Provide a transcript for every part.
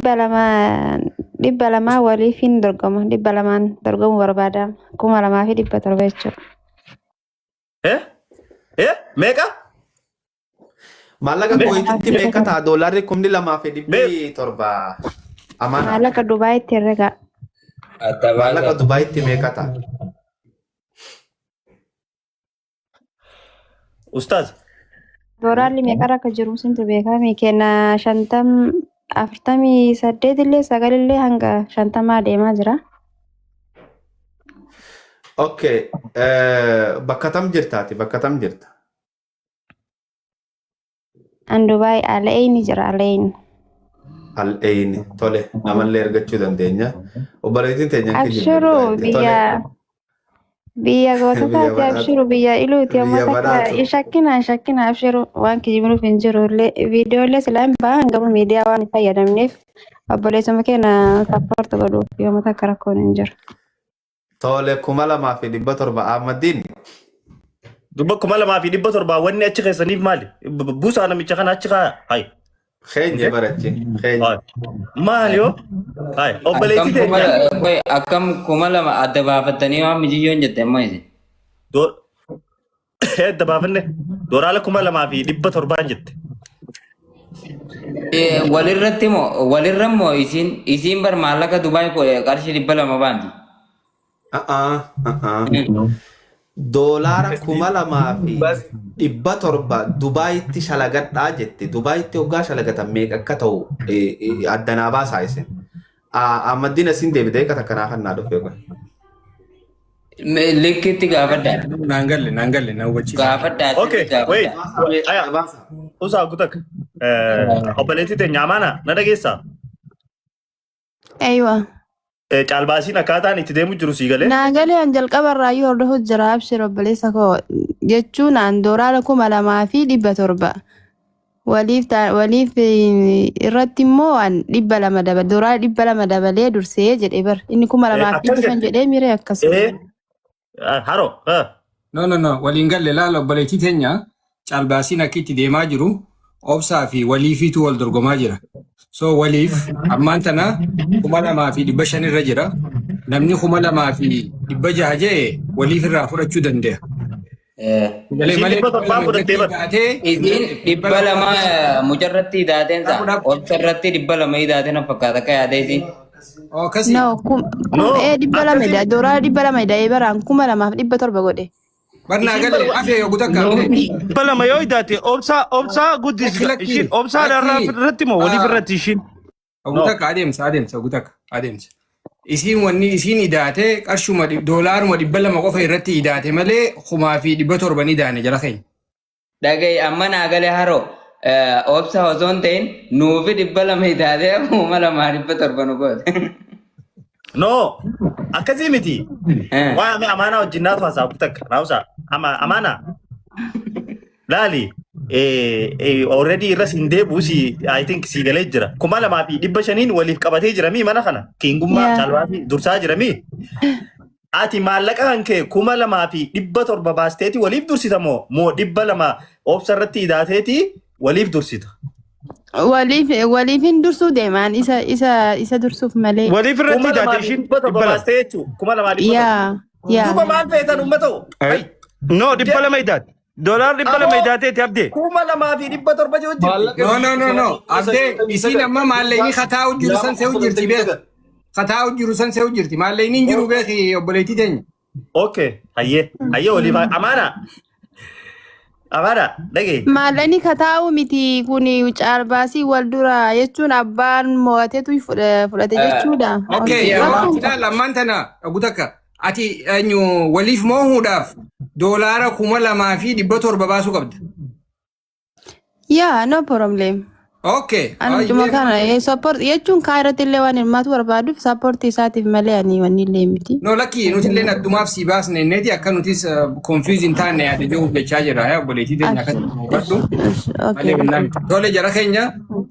200, 200 waliifin dorgoma. 200n dorgomuu barbaada. 2700 jechuudha. Eh? Eh? Meeqa? Maallaqa Kuweetitti meeqa ta'a? Doolaarri 2700 amaana. Maallaqa Dubaayitti herregaa. Adda Maallaqa baasa. Dubaayitti meeqa ta'a? Ustaaz. Doolaarri meeqarra akka jiru isintu beekaa mi kenna 50 48 illee 9 illee hanga 50 deemaa jira. Okay. Bakka tam jirtaati? Bakka tam jirta? An Dubaay Al-Ain jira, Al-Ain. Al-Ain. Tole. Namallee argachuu dandeenya. Obboleettiin teenya hin kijibne Abshiru Dubaayitti. Tole. biyya Biyya goototaati. badhaatu. Abshiru biyya iluuti amma Biyya takka badhaatu. shakkina shakkina. Abshiru, waan kijibnuuf hin jiru illee viidiyoolee silaa hin bahan, garuu miidiyaa waan hin fayyadamneef obboleessuma keenya support godhuuf yooma takka rakkoon hin jiru. Tole, 2700 Ahmadiin. Dubba 2700 wanni achi keessaniif maali? Buusaa namicha kana achi kaaya. Hai. Keenya barachi. Keenya. Hai. Maali yoo? Hai. Obboleettii Akkam kuma teenya. qoy, akkam 2000 adda baafattanii waan mijiyyoon jette amma isin. Adda baafanne doolaara 2700n jette. Walirratti moo walirra moo isiin bar maallaqa Dubaay qarshii 200 baanti. Doolaara 2700 Dubaayitti shalagadhaa jette. Dubaayitti hoggaa shalagatan meeqa akka ta'u addanaa baasaa isin. Ahmadiin asiin deebitee eeggata kanaa kan naa dhufe kun. Likkitti gaafadhaa. Naan galle, naan galle, na hubachiisa. Gaafadhaa, Okay, sirriitti wait. gaafadhaa. Aya, usaa gutak. Obboleettii teenya amaana na dhageessaa? Aywa. Caalbaasiin akkaataan itti deemu jiru sii galee? Naa galee, an jalqaba irraayyuu hordofu jira. Abshir obboleessa koo, jechuun an doolaara 2700 waliif waliif irratti immoo an 200 dabale, doolaara 200 dabalee dursee jedhe bar inni kuma lamaa fi Akkas dhibba shan jette. jedhee miree akkas. Haro. No, no, no. Waliin galle, laala obboleettii teenya, caalbaasiin akka itti deemaa jiru obsaa fi waliifiitu wal dorgomaa jira. So waliif ammaan tana 2500 irra jira. Namni 2600 jee waliif irraa fudhachuu danda'a. Galee Isiin malee 700 200 fudhattee irratti bar. hidhaatee Isiin 200 mucarratti hidhaateensa obsa irratti 200 hidhaatee na fakkaata akka yaada isii. Oh, akkasii. No, kum No, 200 akkasii dha, doolaara 200 hidhee baraan 2700 godhe. Barnaa Isiin galee bar afee yoo gutakka abdee. 200 yoo idaate obsaa obsaa Lakki guddisita. lakki Ishiin obsaa lakki. irratti moo waliif irratti ishiin? No. Gutakka adeemsa adeemsa gutakka adeemsa. Isiin wanni isiin idaate qarshuma doolaaruma 200 qofa irratti idaate malee 1700 ni idaane jala keenya. Dhaga'i, amma naa galee haroo obsa osoo hin ta'in nuufi 200 hidhaatee 2700 nu goote. No. Akkasii miti. Waa ame amaanaa wajjin naatu haasaa takka. Raawusaa. Ama amaanaa. Laali. Already irra siin deebi'u si I think si galee jira. 2500n waliif qabatee jira mii mana kana. Kiingummaa caalbaasii dursaa jira mii. Ati maallaqa kan kee 2700 baasteeti waliif dursita moo 200 obsa irratti hidhaateeti waliif dursita? Waliif hin dursuu deemaan isa dursuuf malee. Waliif irratti Kuma hidhaate lamaa fi ishiin dhibba torba 200. baastee jechuudha. 2700. Yaa. Duuba maal feetan uummata? Ai. No, 200 hidhaate. Doolaar 200 hidhaateeti abdee. 2700 jiru jirti. No, no, no, no. Abdee, isiin amma maallaqni kataa'u jiru san se'u jirti beek. Kataa'u jiru san se'u jirti. Maallaqni hin jiru beeki obboleettii teenya. Okay. Hayyee. Hayyee waliif amaana. Amaana dhagee. Maallaqni kataa'u miti kun, caalbaasii wal dura jechuun abbaan mo'ateetu fudhate jechuudha. Okay, yeroo ilaala ammaan tana gutakka. Ati eenyu waliif moohuudhaaf doolaara 2700 baasuu qabda. Yaa, no problem. Okay. Ani cuma kana support jechuun kaan irratti illee waan hirmaatu barbaaduuf support isaatiif malee ani wanni illee miti. No, lakki, nuti illee addumaaf si baasne inneeti akka nutis confuse hin taane yaada jiruuf jechaa jira. Yaa obboleettii teenya, akkas hubadhu. Malee binnaa miti. Tole jara keenya,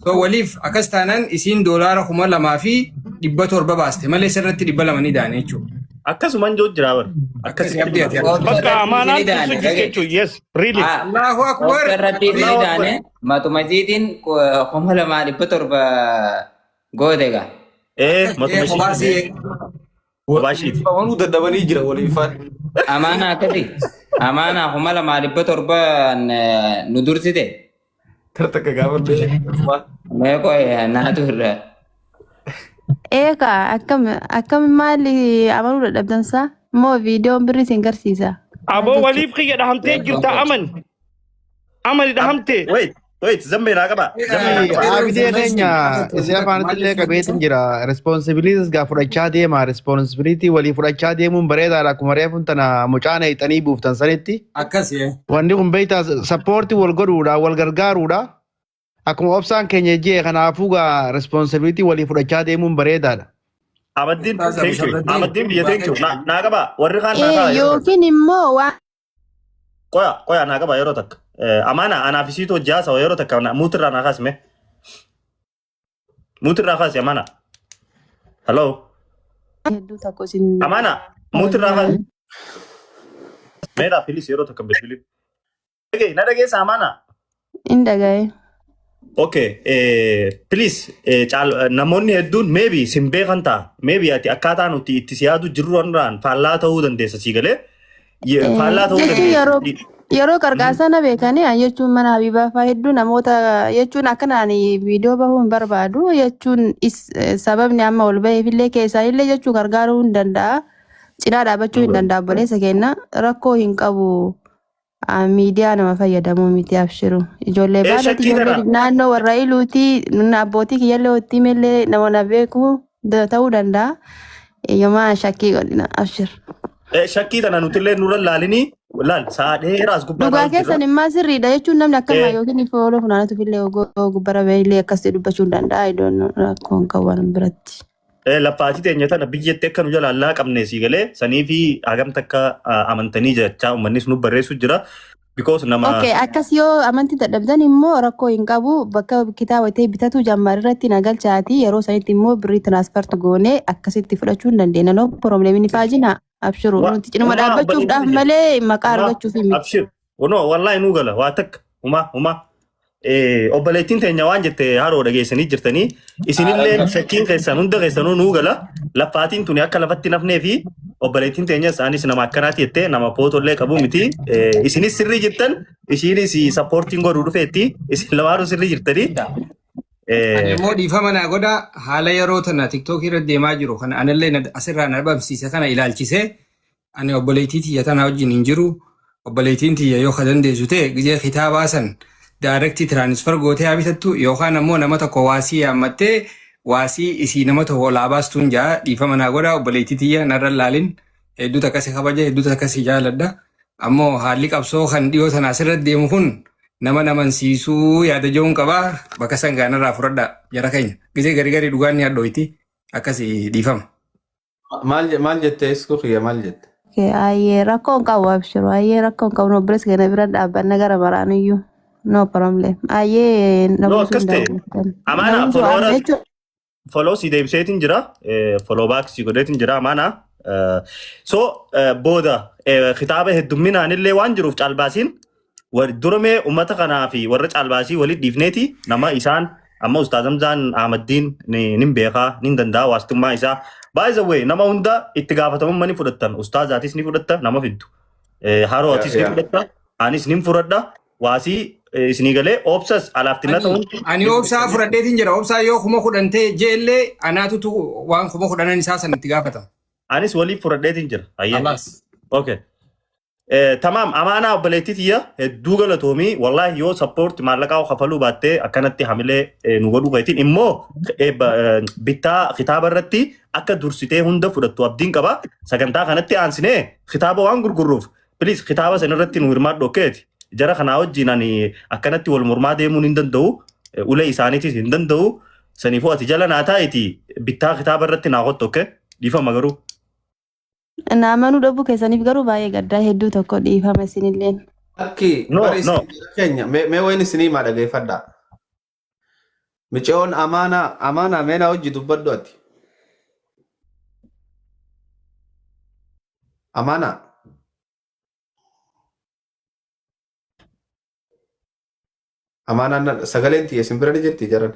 so waliif akkas taanaan isiin doolaara 2700 baaste malee sirratti 200 ni daane jechuudha. Akkasuman jiru jira bara. Akkasii abdii ati. Bakka amaanaan dursu jirti jechuudha. Yes, really. Allahu akbar. Obsa irratti isin Allahu akbar. daane matuma isiitiin 2700. Goote egaa. Ee, matuma Kophaa ishiiti. si Kophaa ishiiti. Amanuu dadhabanii jira waliin faana. Amaanaa akkasi. Amaanaa 2700 nu dursite. Tartakka gaafadhu. Mee qoy naatu irra. Eegaa akkam akkam maali amanuu dadhabdansaa? Immoo viidiyoon birri isin garsiisa. Aboo waliif kiyya dhahamtee jirta aman. Amani dhahamtee. Wait, wait, zammee naa qaba. Zammee naa qaba. Abidee keenya isin afaanitti illee qabeetiin jira. Responsibilities gaa fudhachaa deema. Responsibility walii fudhachaa deemuun bareedaadha. Akkuma reefuun tana mucaan hiixanii buuftan sanitti. Akkas. Wanni kun beektaa support wal godhuudha, wal gargaaruudha. Akkuma obsaan keenya jee kanaafuu gaa responsibility walii fudhachaa deemuun bareedaadha. Amaddiin, thank you. Amaddiin biyya, thank you. Naa qaba. Warri kaan naa Ee qaba yeroo takka. yookiin immoo waan Qoya, qoya naa qaba yeroo takka. Amaana anaaf isiitu hojii haasawa yeroo takka muutirraa naa kaasime. Muutirraa kaasi amaana. Hello. Hedduu tokko isin Amaana muutirraa kaasi. Meedhaa please yeroo takka bilbilin. Dhagee na dhageessa amaana. In dhagaye. Okay, please namoonni hedduun maybe sin beekan ta'a. Maybe ati akkaataa nuti itti si yaadu jirru irraan faallaa ta'uu dandeessa sii galee. Faallaa ta'uu Jechuun yeroo dandeessa. yeroo qarqaarsaa na beekanii an jechuun mana Habiibaa fa'aa hedduu namoota jechuun akkanaan viidiyoo bahuu hin barbaadu jechuun sababni amma ol baheefillee keessaa illee jechuu gargaaruu hin danda'a. Cinaa dhaabbachuu hin danda'a obboleessa keenya rakkoo hin qabu. Miidiyaa nama fayyadamuu miti abshiru. Ijoollee baadhati Shakkii ijoollee tana. Naannoo warra iluutii abbootii kiyyallee hojii illee nama na beeku ta'uu danda'a. Yooma shakkii godhina abshir. Shakkii tana nutillee nurra laalinii laal sa'a dheeraas gubbaa Dhugaa taa'u jirra. keessan immoo sirriidha jechuun namni akkama yookiin follow funaanatuuf illee gubbara bahee akkasii dubbachuu hin danda'a. Idoon rakkoon qaban biratti. Laffaatii teenya tana biyyatti akka nu jalaa laa qabne sii galee sanii fi hagam takka amantanii jechaa uummannis nu barreessu jira. Because nama Okay, akkas yoo amantii dadhabdan immoo rakkoo hin qabu. Bakka kitaaba ta'e bitatu jammaar irratti na galchaati. Yeroo sanitti immoo birrii transfer goonee akkasitti fudhachuu hin dandeenya. No problem, ni faajina. Abshiru. Nuti cinuma Umaa dhaabbachuufdhaaf obboleettii malee maqaa Umaa argachuuf miti. Abshir. No, wallahi nuu gala waa takka umaa umaa. Obboleettiin teenya waan jette haroo dhageessanii jirtanii isinillee shakkiin keessan hunda keessanuu nuu gala. Laffaatiin tuni akka lafatti nafnee fi obboleettiin teenyas anis nama akkanaati jettee nama pootollee qabu miti. Isinis sirrii jirtan, ishiinis supportiin godhuu dhufeetti, isin lamaanuu sirrii jirtanii. Ani immoo dhiifama naa godha. Haala yeroo tana TikTokii irra deemaa jiru kana anillee asirraa na dhabamsiise kana ilaalchisee ani obboleettii tiyya tana wajjin hin jiru. Obboleettiin tiyya yoo ka dandeessu ta'e gizee kitaabaa san direct transfer gootee haa bitattu yookaan ammoo nama tokko waasii yaammattee waasii isii nama tokko olaa baastuun jaa. Dhiifama naa godha, obboleettii tiyya narra laalin. Hedduutu akkasii kabaja, hedduutu akkasii jaaladha. Ammoo haalli qabsoo kan dhiyoo tana asirra deemu kun nama namansiisuu yaada jiruun qabaa. Bakka san gaanarraa fudhadha jara keenya. Gizee garii garii dhugaan ni hadhooyti, akkasii dhiifama. Maal jette isku kiyya, maal jette? Okay, ayyee rakkoon qabu abshiru. Ayyee rakkoon qabu, obboleessa keenya bira dhaabbanna gara maraanuyyuu. No problem. Ayyee No, namoota akkas ta'e. hin Amaana daawwatan. follower Jechuun follow si deebiseetiin jira. Follow back si godheetiin jira amaana. So booda kitaaba heddumminaan illee waan jiruuf caalbaasiin dura mee uummata kanaa fi warra caalbaasii walitti dhiifneeti nama isaan amma Ustaaz Hamzaan Ahmaddiin nin beekaa nin danda'a waastummaa isaa. By the way, nama hunda itti gaafatamummaa ni fudhattan. Ustaazaatis ni fudhatta nama fiddu. Harootis ni fudhatta. Anis nin fudhadha. Waasii isinii galee obsas alaaftinna ta'uun. Ani obsaa fudhadheetiin jira. Obsaa yoo 10,000 ta'e jeellee anaatutu waan 10,000 isaa san itti gaafatama. Anis waliif fudhadheetiin jira. Ayyee. Alaas. Okay. Tamaam, amaanaa obboleettii tiyya hedduu galatoomii. Wallaahi yoo support maallaqaa kafaluu baattee akkanatti hamilee nu godhuu keetiin immoo bittaa kitaaba irratti akka dursitee hunda fudhattu abdiin qaba. Sagantaa kanatti aansinee kitaaba waan gurgurruuf please kitaaba san irratti nu hirmaadhu okkeeti. Jara kanaa wajjin ani akkanatti wal mormaa deemuun hin danda'u. Ulee isaaniitis hin danda'u. Saniifuu ati jala naa taa'iti bittaa kitaaba irratti naa kottu okay? Dhiifama garuu. Na amanuu dhabuu keessaniif garuu baay'ee gaddaa, hedduu tokko dhiifama isinilleen. Akki No, bari no. isin keenya mee wayin isinii maa dhageeffadhaa. Micoon amaanaa amaanaa mee naa hojii dubbadhu ati. Amaanaa. Amaanaan sagaleen tiyya isin bira ni jirti jaran?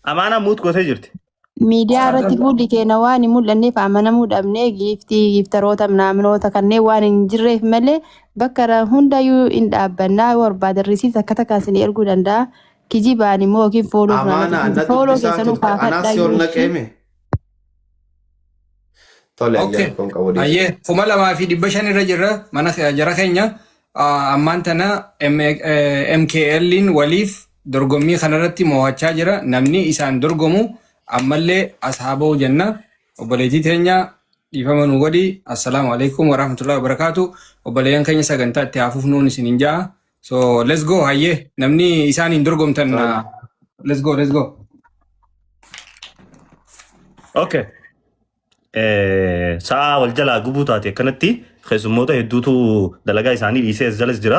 Amaanaa mute gootee jirti. Miidiyaa irratti fuulli keenya waan hin mul'anneef amanamuu dhabnee giiftii giiftaroota naamnoota kanneen waan hin jirreef malee bakka hundayyuu hin dhaabbannaa yoo barbaadan risiis akka takkaan isin erguu danda'a. Kijibaan immoo yookiin fooloo Amaana na fooloo dubbisaa keessanuu turte. Anaas kaafadhaa si ol yoo naqeeme. Tole Okay. ayyaana kun qabu dhiisa. Ayyee 2500 irra jirra mana jara keenya. Ammaan tana MKL'n waliif dorgommii kanarratti mo'achaa jira. Namni isaan dorgomu ammallee as haa ba'u jenna. Obboleettii teenya dhiifama nu godhi. Assalaamu alaikum warahmatullahi wabarakaatu. Obboleeyyan keenya sagantaa itti haa fufnuun isin hin ja'a. So let's go hayyee namni isaan hin dorgomtan Tole. Let's go, let's go. Okay. Sa'a wal jalaa gubuu taate akkanatti keessummoota hedduutu dalagaa isaanii dhiisee as jalas jira.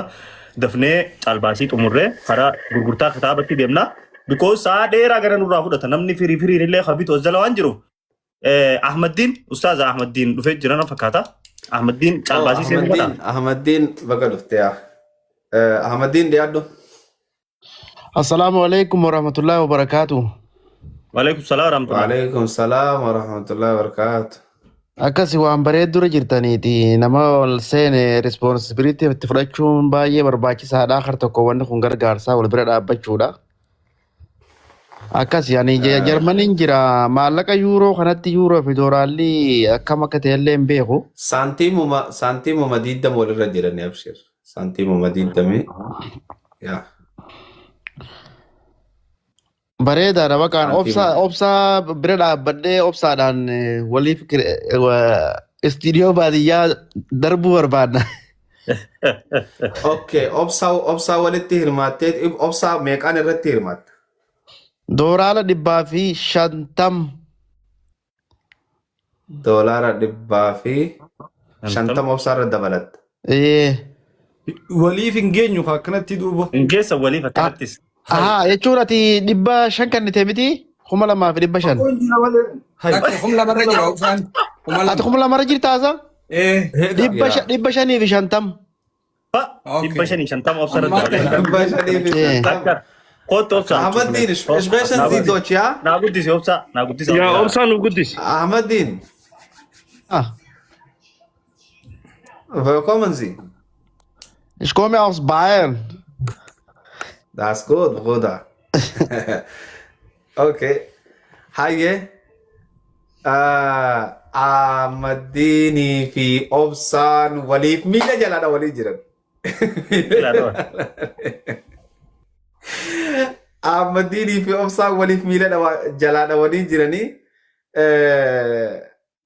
Dafnee caalbaasii xumurree karaa gurgurtaa kitaabatti deemna. Because sa'a dheeraa gara nurraa fudhata namni firii firiin illee habitu as jala waan jiruuf. Ahmaddiin Ustaaza Ahmaddiin dhufee jira na fakkaata. Ahmaddiin Oh, caalbaasii seenuu Ahmaddiin, fedha. Ahmaddiin baga dhufte yaa. Ahmaddiin dhiyaadhu. Assalaamu alaikum warahmatullahi wabarakaatu. Waalaikum salaam warahmatullahi. Waalaikum salaam warahmatullahi wabarakaatu. Akkasi waan bareeddura jirtaniiti nama ol seene responsibility itti fudhachuun baay'ee barbaachisaadha. Har tokko wanni kun gargaarsaa wal bira dhaabbachuudha. Akkasi ani Jarmaniin jira maallaqa yuuroo kanatti yuuroo fi dooraalli akkam akka ta'e illee hin beeku. Saantiimuma 20 walirra jirani abshir. Saantiimuma 20. Yaa. Bareedaadha baqaan obsaa Saantiima. Obsaa bira dhaabbadhee obsaadhaan waliif istiidiyoo baadiyyaa darbuu barbaadna. Okay, obsaa walitti hirmaattee obsaa meeqaan irratti hirmaatta? Dooraala 150. Doolaara 150 obsaa irra dabalatta. Ee. Waliif hin geenyu kaa akkanatti duuba. Hin geessan waliif akkanattis. Ahaa jechuun ati 500 kennite miti 2500. Fakkoon jira malee. Hay. Takka 2000rra jira obsaan. Kuma Ati lama. 2000rra jirtaasa? Eh. Heedha. Yaa. 550. Ba Okay. 550 obsa irra Ammaa dabalatta. tana. 550. Akka kootu obsa. Ahmaddiin, sprechen Naa Sie guddisi. Deutsch, ja? Naa guddisi obsa. Naa guddisi Yaa obsa. obsaa nu guddisi. Ahmaddiin, Ah. willkommen Sie. Ich komme aus Bayern. Das ist gut, Bruder. Okay. Hayyee. Ahmaddiinii fi obsaan waliif miila jalaadha walii jiran. Ilaalaa. Ahmaddiinii fi obsaan waliif miila jalaadha walii jiranii.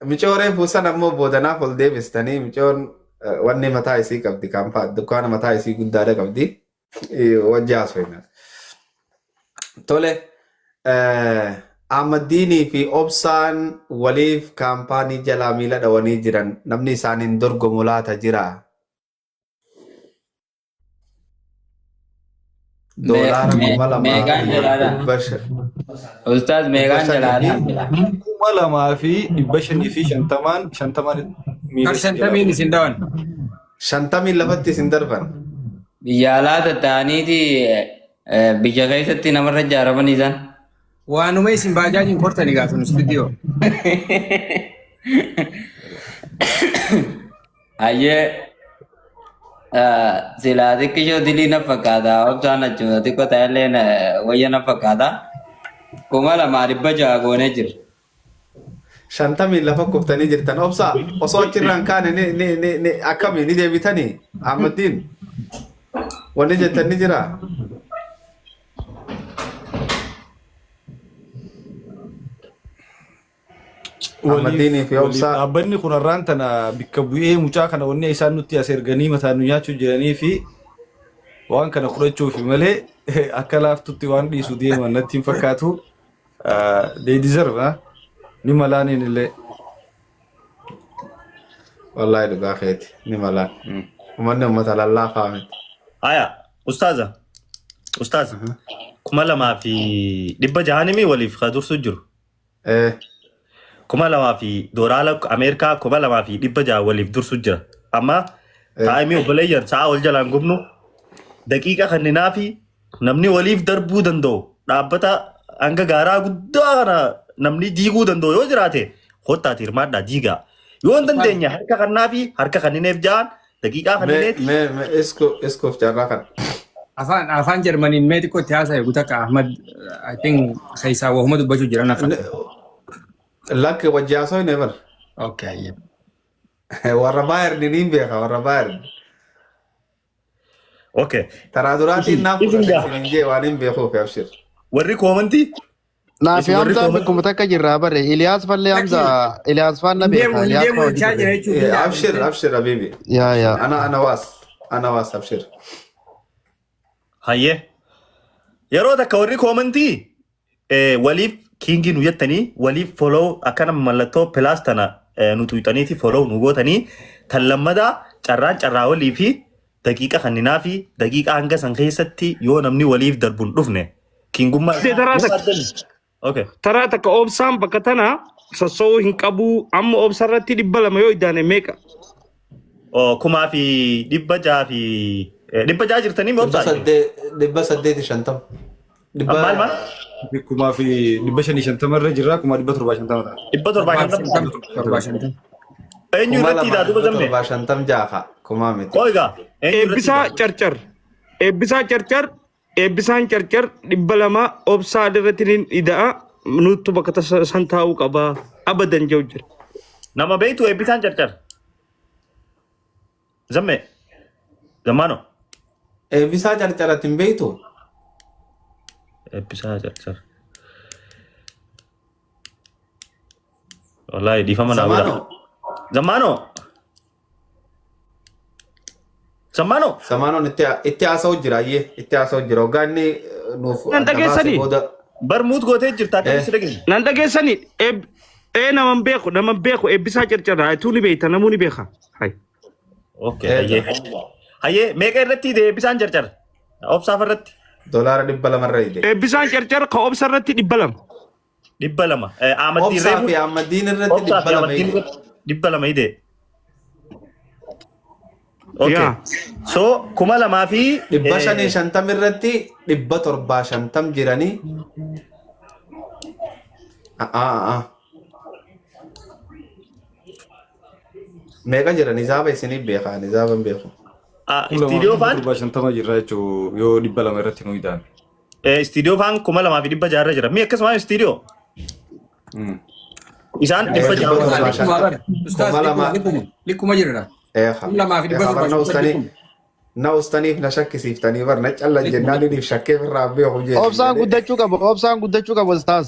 Micooree fuusan ammoo boodanaaf ol deebistanii micoon wanni mataa isii qabdi kaampaa dukkaana mataa isii guddaadha qabdi. Wajji haasofna. Tole, Ahmaddiinii fi obsaan waliif kaampaanii jalaa miila dhawanii jiran namni isaaniin dorgomu laata jira? Doolaara kuma lamaa Meeqaan fi jalaadha? dhibba Ustaaz meeqaan shanii jalaadha? fi 2550n 50n Kar miila si jalaa 50n isin dhawan. 50n lafatti isin darban. Biyya alaa tatta'aniiti biyya keessatti namarra ijaaraman isaan. Waanuma isin baajaajiin kortanii gaafinu istiidiyoo. Hayyee silaa xiqqishoo dilii na fakkaata obsaan achuma xiqqoo ta'ellee wayya na fakkaata. 2600 goonee jira. 50n lafa kuftanii jirtan. Obsaa osoo achirraa hin kaane ni akkamii ni deebitanii? Ahmaddiin wanni jettan ni jiraa? Ahmaddiinii Waliif fi waliif obsaa dhaabbanni kun har'aan tana bikka bu'ee mucaa kana wanni isaan nutti as erganii mataa nu nyaachuu jiranii fi waan kana fudhachuufi malee akka laaftutti waan dhiisu deeman natti hin fakkaatu. They deserve ha? Ni malaaniin illee. Wallaahi dhugaa keeti ni malaan. Uummanni uummata lallaafaa miti. Aya, ustaaza. Ustaaza. 2600nimi waliif ka dursu jiru. 2000 fi doolaara Ameerikaa 2600 waliif dursu jira. Amma taa'imii obboleeyyan sa'a wal jalaan gubnu daqiiqa kanninaa fi namni waliif darbuu danda'u dhaabbata hanga gaaraa guddaa kana Namni diiguu danda'u yoo jiraate kottaati hirmaadhaa diigaa. Yoo hin dandeenye harka kannaa fi harka kannineef ja'an daqiiqaa Mee kannineeti. mee mee iskoo iskoof carraa kana. Afaan Jarmaniin mee xiqqoo itti haasa'e guutaa Ahmad, I think keessaa wahuma dubbachuu jiran afaan. Lakki wajji haasoo hin eegal. Okay. Warra Bayern niin beeka warra Bayern. Okay. Taraa duraatiin naaf Isin fudhate gaa. isin hin jee waan hin beekuuf abshir. Warri koomantii Naa isin fi warri Hamzaan koomantii bakkuma takka jirraa bare. Iliyaas fallee Hamza Iliyaas faan na beeka. Deemu Iliyaas deemu faa hojii jechaa jira ture. jechuudha. Abshir abshir habibi. Yaa yaa. Ana waas ana waas abshir. Hayyee. Yeroo takka warri koomantii waliif kiingii nu jettanii waliif follow akkana mallattoo pilaas tana nu tuqxaniiti follow nu gootanii tan lammadaa carraan carraa walii fi daqiiqa kanninaa fi daqiiqa hanga san keessatti yoo namni waliif darbu hin dhufne kiingummaa Istee taraa takka. Okay. Taraa takka obsaan bakka tana sossoo'uu hin qabu. Amma obsa irratti 200 yoo idaane meeqa? Oh, 6,600 600 jirtanii mi Dhibba obsaa? saddeet 850. Dhibba Maal maal? 5,550 irra jirra 750,000 ta'a. 750. 750. Eenyu kuma irratti lamaa idaa duuba dhibba zamme? torbaa shantam jaafa kumaa miti. Qoo egaa eenyu irratti Eebbisaa idaa? Carcar. Eebbisaa Carcar. Eebbisaan Carcar 200 obsaa irratti ni ida'a. Nuttu bakka tasa san taa'uu qaba. Abadan jedhu jira. Nama beektu eebbisaan carcar. Zamme. Zammaano. Eebbisaa carcaratti hin beektu? Eebbisaa carcar. Wallaahi dhiifama naa godha. Samaanoo. Zammaano. Zammaano. Samaanoon itti haasa'u jira ayyee itti haasa'u jira. Hoggaa inni nuuf Nan adda baase dhageessanii? booda. Bar muut gootee jirta akka Eh. si dhageenya. Nan dhageessanii? Ee naman beeku naman beeku eebbisaa carcarraa ituu ni beekta namuu ni beeka. Hai. Okay, hayyee. Hayyee meeqa irratti eebbisaan carcar? Obsaaf irratti Doolaara 200 irra ide. Eebbisaan carcar ka obsa irratti 200. 200. Ahmaddiin Obsaa reefu fi Ahmaddiin irratti obsaa dhibba fi lama Ahmaddiin ide. irratti 200 ide. Okay. Yaa. So 2000 fi 550 irratti 750 jiranii. Ah, ah, ah. Meeqa jiran hisaaba isinii beeka ani hisaaba hin beeku. Istiidiyoo faan 750 jirra jechuun yoo 200 irratti nu ida'ame. Istiidiyoo faan 2600 irra jira. Mi akkasuma istiidiyoo isaan 600. 750. Ustaaz 2000. likkuma jirra. Eeha. 2700. Eeha bar na ustaanii na ustaniif na shakkisiiftanii bar na callan jennaan inni shakkee irraa beeku jechuudha. Obsaan guddachuu qabu. Obsaan guddachuu qabu ustaaz.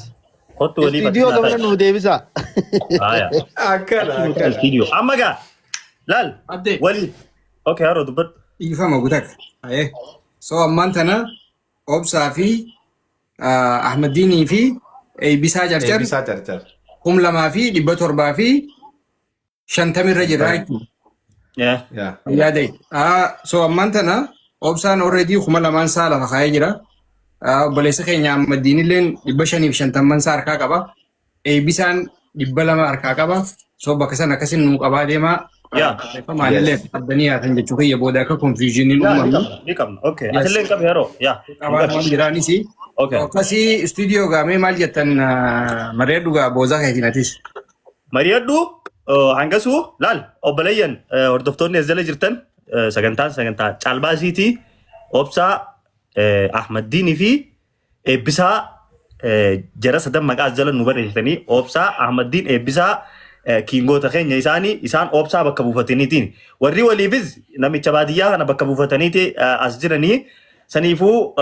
Kottu walii Istiidiyoo bakka gamana nuuf deebisa. Haaya. Akkana akkana. Istiidiyoo. Amma gaa laal Abdee. walii. Okay, haroo dubbadhu. Dhiifama gutak. Ayee. So ammaan tana obsaa fi Ahmadiinii fi Eebbisaa Carcar Eebbisaa carcar. 2750 irra jirra jechuudha. Yeah. Yaa. Yaada. So ammaan tana obsaan already 2000 isaa lafa kaa'ee jira. Obboleessa keenya Ahmadiin illeen 550 isaa harkaa qaba. Eebbisaan 200 harkaa qaba. So bakka sana akkasin nuu qabaa deemaa. Yaa. Barreeffamaan illee qabdanii yaatan jechuu kiyya booda akka confusioniin Yaa, ni uumamu. qabna, ni qabna. Okay. Yes. Atillee hin qabne yeroo. Yaa. Hin Qabaan qabne. waan jiraanis. Okay. Akkasii istuudiyoo gaamee maal jettan maree dhugaa boozaa keetiin atis. Mari'adhu hangasuu laal obboleeyyan hordoftoonni as jala jirtan sagantaan sagantaa caalbaasiitii obsaa Ahmaddiinii fi Eebbisaa jara sadan maqaa as jala nu barreessitanii obsaa Ahmaddiin Eebbisaa kiingoota keenya isaanii isaan obsaa bakka buufataniitiin warri waliifis namicha baadiyyaa kana bakka buufataniiti as jiranii saniifuu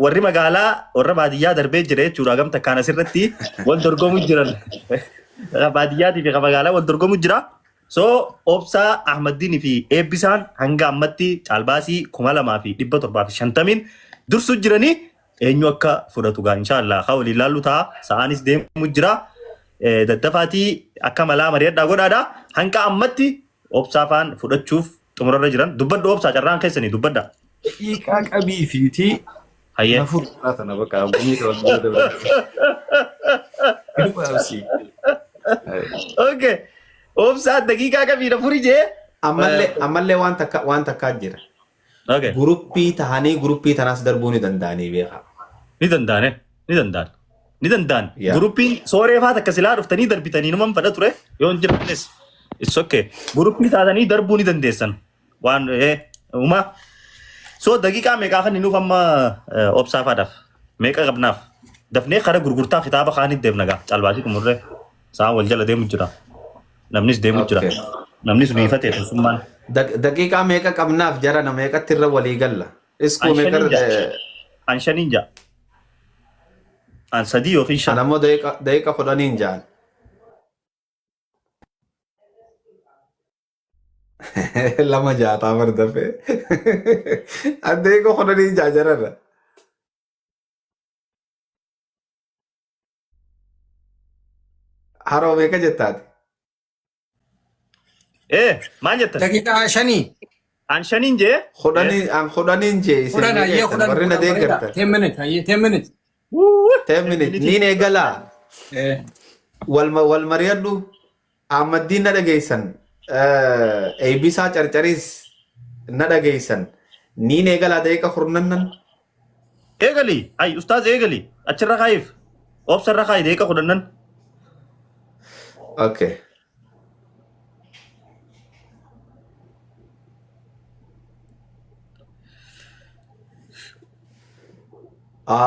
warri magaalaa warra baadiyyaa darbee jira jechuudha gam takkaan asirratti wal dorgomu jiran baadiyyaatii fi magaalaa wal dorgomu jira. So obsaa Ahmaddiin fi Eebbisaan hanga ammatti caalbaasii 2750n dursu jiranii eenyu akka fudhatu gaa inshaallah haa waliin laallu ta'a sa'aanis deemu jira. Daddafaatii akka malaa mari'adhaa godhaadha. Hanga ammatti obsaa faan fudhachuuf xumurarra jiran dubbadhu obsaa carraan keessanii dubbadha. Daqiiqaa qabii fiitii Hayyee. na furdaa tana bakka gumii qaban bira dabarse. Dhugaabsi. Okay. Obsaa daqiiqaa qabii na furi jee. Ammallee waan takkaa jira. Okay. Guruppii tahanii guruppii tanaas darbuu ni danda'anii beekaa. Ni danda'ane. Ni danda'an. Ni danda'an. Yaa. Guruppiin sooree fa'aa takka silaa dhuftanii darbitanii numan fedha ture yoo hin jiraannes. It's okay. Guruppii taatanii darbuu ni dandeessan. Waan uumaa. So daqiiqaa meeqaa kan nuuf amma obsaa faadhaaf meeqa qabnaaf dafnee kara gurgurtaa kitaaba kaanitti deemna gaa calbaasii xumurree sa'aan wal jala deemu jira. Namnis deemu jira. Okay. Namnis nu ifatee keessummaan. Daqiiqaa meeqa qabnaaf jara na meeqatti irra walii galla? Iskuu An meeqa shaniin ja'a. An shaniin ja'a. An sadii yookiin shan. An ammoo daqiiqa 10n ja'an. Lama jaataa bar dafee. An daqiiqa 10n ja'a jararra. Haroo meeqa jettaati? Maal jettan? Daqiiqaa shanii. An shaniin jee? Kudhanii an 10n jee isin 10 meeqa ayyee jettan? 10 Warri na 10 bareeda. deeggartan. 10 minute ayyee 10 minute. 10 minute niin eegalaa. Wal mari'adhu. Ahmaddiin na dhageessan. Eebbisaa Carcariis na dhageessan. Niin eegalaa daqiiqa kurnannan. Eegali. Ay ustaaz eegali. Achirra kaayiif. Obsarra kaayi daqiiqa kudhannan. Okay.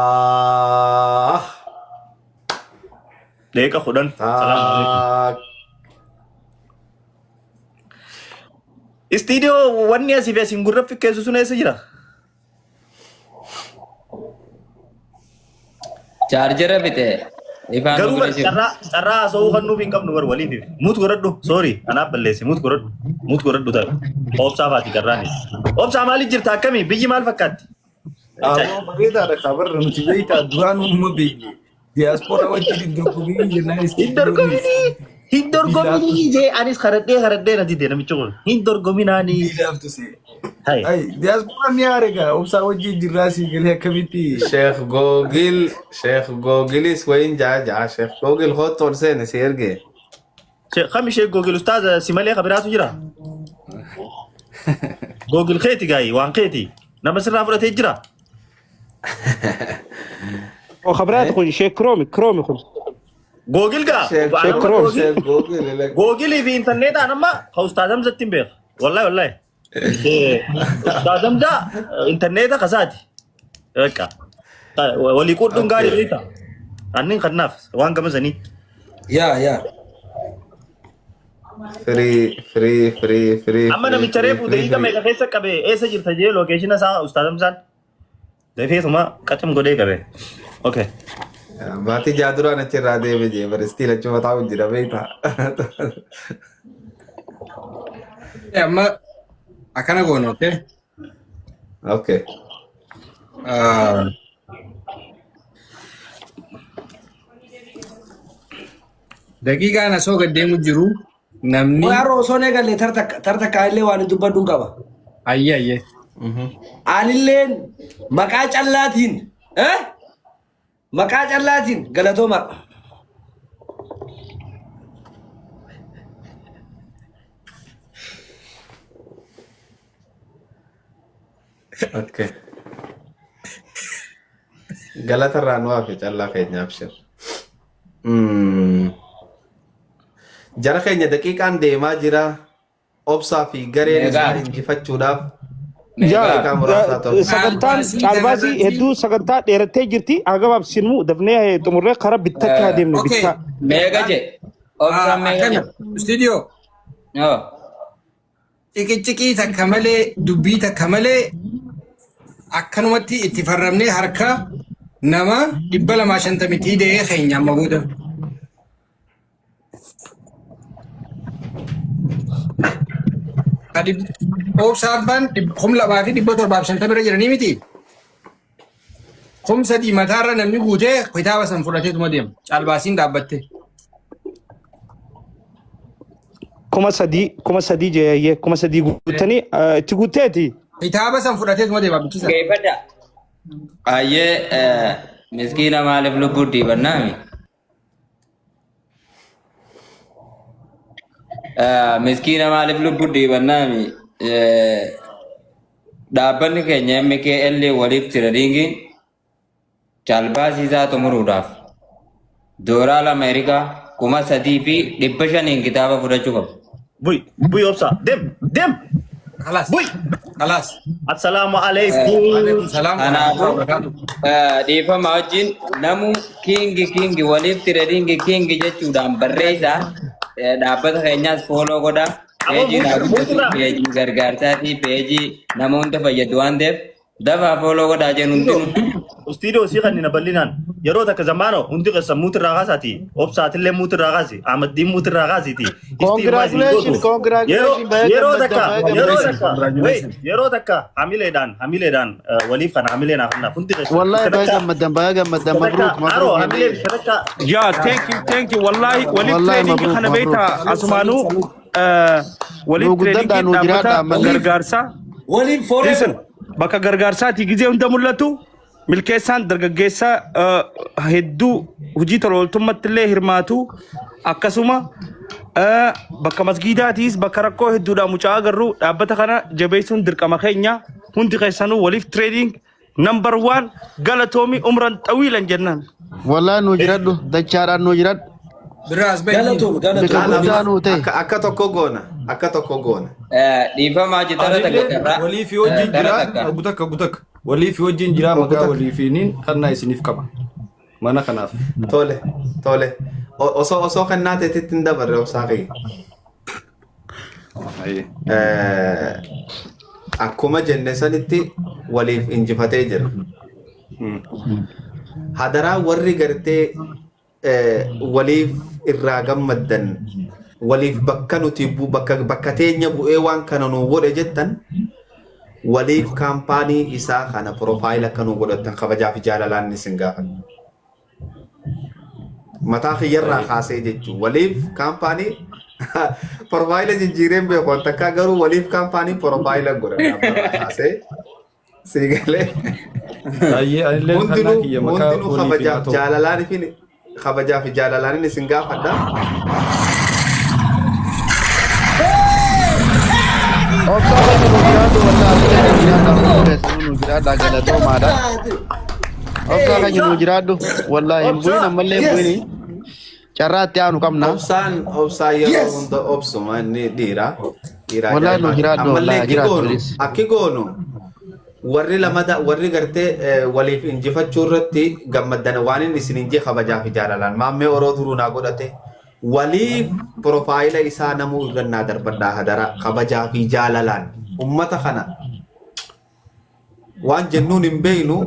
Ah. Daqiiqa 10. Salaamu alaikum. Istiidiyoo wanni asii fi asiin gurra fikkeessu sun eessa jira? Chaarjera bite. Ifaan Garuu bar nu jiru. carraa haasa'uu kan nuuf hin qabnu bar waliif. Muut godhadhu. Sorry anaaf balleesse muut godhadhu. Muut godhadhu ta'a. Obsaa faati carraani. Obsaa maaliif jirta akkamii? Biyyi maal fakkaatti? Aboo bareedaadha kabarra nuti beektaa duraan uumama beekne. Diyaaspooraa wajjin hin dorgominii jennaan Hin dorgominii! Hin dorgominii jee anis karadhee karadhee na dide namichi kun. Hin dorgominaanii. Biilaaftu see. Hai. Ay diyaasporaan ni haare gaa obsaa wajjin jirraa sii galee akkamitti. Sheekh Googil Sheekh Googilis wayin jaa jaa Sheekh Googil hoottu ol seene si ergee. Kami ishee Googil ustaaza si malee kabiraatu jira? Googil keeti gaayi waan keeti. Nama sirraa fudhatee jira. Khabiraat kun ishee kiroomi kiroomi kun. Googil gaa. Sheekh Sheekh Kiroomi. Sheekh Googil Googilii fi intarneetaan amma ka ustaaz Hamzatti hin beeka. Wallahi wallahi. Ustaaz Hamza intarneeta kasaati. Bakka. Walii quudhuun gaarii beekta. Annin kannaaf waan gama sanii. Yaa yaa. Firii firii firii firii. Amma namicha reefu daqiiqa meeqa keessa qabe eessa jirta jee lookeeshina isaa ustaaz Hamzaan. Dafeetuma qacam godhee qabe. Okay. Baatii jaa duraan achirraa deeme jee baristii lachuu taa'u jira beektaa. Amma akkana goona okay? Okay. Ah, Daqiiqaan asoo gad deemu jiru namni Qoy har'a osoo hin eegalle tartakka illee waan hin dubbadhuun qaba. Ayyee ayyee. Anilleen maqaa callaatiin eh? Maqaa callaatiin galatooma. Okay. Galata irraa nu hafe callaa keenyaaf shir. Jara keenya daqiiqaan deemaa jira. Obsaa fi gareen isaa Meeqa? injifachuudhaaf Yaa daqiiqaa muraasaa torba. sagantaan Caalbaasii caalbaasii kanarratti hedduu sagantaa dheerattee jirti. Haa gabaabsinu dafnee xumurree karaa bittaatti haa deemnu Okay. bittaa. Meeqa je? Obsaan meeqa Akkana je? studio Yoo. ciqiciqii takka malee dubbii takka malee akkanumatti itti farramnee harka nama 250tti hidhee keenya amma booda. Obsa abbaan 2750 irra jiranii miti. 3000 mataarra namni guutee kitaaba san fudhateetuma deema. Caalbaasiin dhaabbatte. 3000 3000 jeeyyee 3000 guuttanii itti guutteeti. Kitaaba san fudhateetuma deema bichisa. Geeffadha. Ayyee miskiina maaliif lubbuu diibannaami? Miskiina maaliif lubbuu diibannaami? Dhaabbanni keenya MKL waliif tiradingiin caalbaasii isaa xumuruudhaaf Dooraala Ameerikaa 3,500n kitaaba fudhachuu qaba. Bui bui obsa dem dem Khalas. bui. Khalas. Assalaamu alaikum. Waalaikum salaam wa rahmatullahi Kanaafuu wa barakatuh. dhiifama wajjin namu kingi kingi waliif tireedingi kingi jechuudhaan barreessaa dhaabbata keenyaas fooloo godhaa. Aboo Peejii naa muutirra guddatu muutirra. peejii gargaarsaatii peejii nama hunda fayyadu waan ta'eef dafaa fooloo godhaa jennu hundinuu. Istiidiyoo sii kannina bal'inaan yeroo takka zamaano hundi keessa muutirraa kaasaati obsaatillee muutirraa kaasi amaddiin muutirraa kaasiiti istii maa isin Congratulations, gootu yeroo congratulations, baga yeroo gammaddan, takka baga yeroo gammaddan. takka wait yeroo takka hamileedhaan hamileedhaan waliif kana hamilee naaf naaf hundi keessa Wallahi bikka baga takka gammaddan, baga gammaddan, bikka takka mabruuk, aroo mabruuk hamilee jennee. bikka takka. Yeah, thank you, thank you. Wallahi, waliif Wallahi trading mabruuk, kana mabruuk. beektaa Salute, salute, asumaanuu salute. waliif Nuu guddadhaa, trading nuu jiraadhaa dhaabbata ammallee. gargaarsaa. Waliin forever. Listen, bakka gargaarsaati gizee hunda mul'atu milkeessaan dargaggeessa hedduu hojii tola ooltummaatti illee hirmaatu akkasuma bakka masgiidaatiis bakka rakkoo hedduudhaan mucaa agarru dhaabbata kana jabeessuun dirqama keenya hundi keessanuu waliif trading number one galatoomi umran xawiilan jennaan. Wallahi nuu jiradhu, dachaadhaan nuu jiradhu. Birraa as bahi. Galatoom Bika galatoom. guddaa nuu ta'e. Akka akka tokko goona. Akka tokko goona. Dhiifamaa hojii tara takka Anillee carraa walii fi wajjin tara jira takka. gutakka gutakka walii fi wajjin jira Obbo maqaa Takka. walii fiiniin kannaa isiniif qaba mana kanaaf. Tole tole. Osoo osoo kennaa teetitti hin dabarre obsaa kiyya. Ayyee. Akkuma jenne sanitti waliif injifatee jira. Hadaraa warri gartee waliif irraa gammaddan waliif bakka nuti bakka bakka teenya bu'ee waan kana nu godhe jettan waliif kaampaanii isaa kana profile akka nu godhattan kabajaa fi jaalalaan isin gaafadha. Mataa kiyyarraa kaasee jechuun waliif kaampaanii profile jijjiireen beeku waan takkaa garuu waliif kaampaanii profile godhadha ammarraa kaasee sii galee. Ayyee anillee kannaa Hundinuu kiyya maqaa hundinuu walii fi haa kabajaaf ta'u. jaalalaan fi kabajaa fi jaalalaan isin gaafadha. Obsaa keenya nuu jiraadhu, wallahi atilee nuu jiraadha, hundi keessanuu nuu jiraadha, galatoomaadha. Obsaa keenya nuu jiraadhu, wallahi hin bu'in ammallee hin bu'ini. Carraa itti aanu qabna. Obsaan obsaan yeroo Yes. hunda obsuma inni dhiira. Dhiira Wallahi nuu ajaa'ibaati. jiraadhu, Ammallee wallahi akki jiraattu goonu anis. akki goonu warri lamada warri gartee waliif injifachuu irratti gammaddan waan inni isin injee kabajaa fi jaalalaan maammee oroo duruu naa godhate waliif profaayila isaa namuu irra naa darbadhaa hadara kabajaa fi jaalalaan ummata kana waan jennuun hin beeynu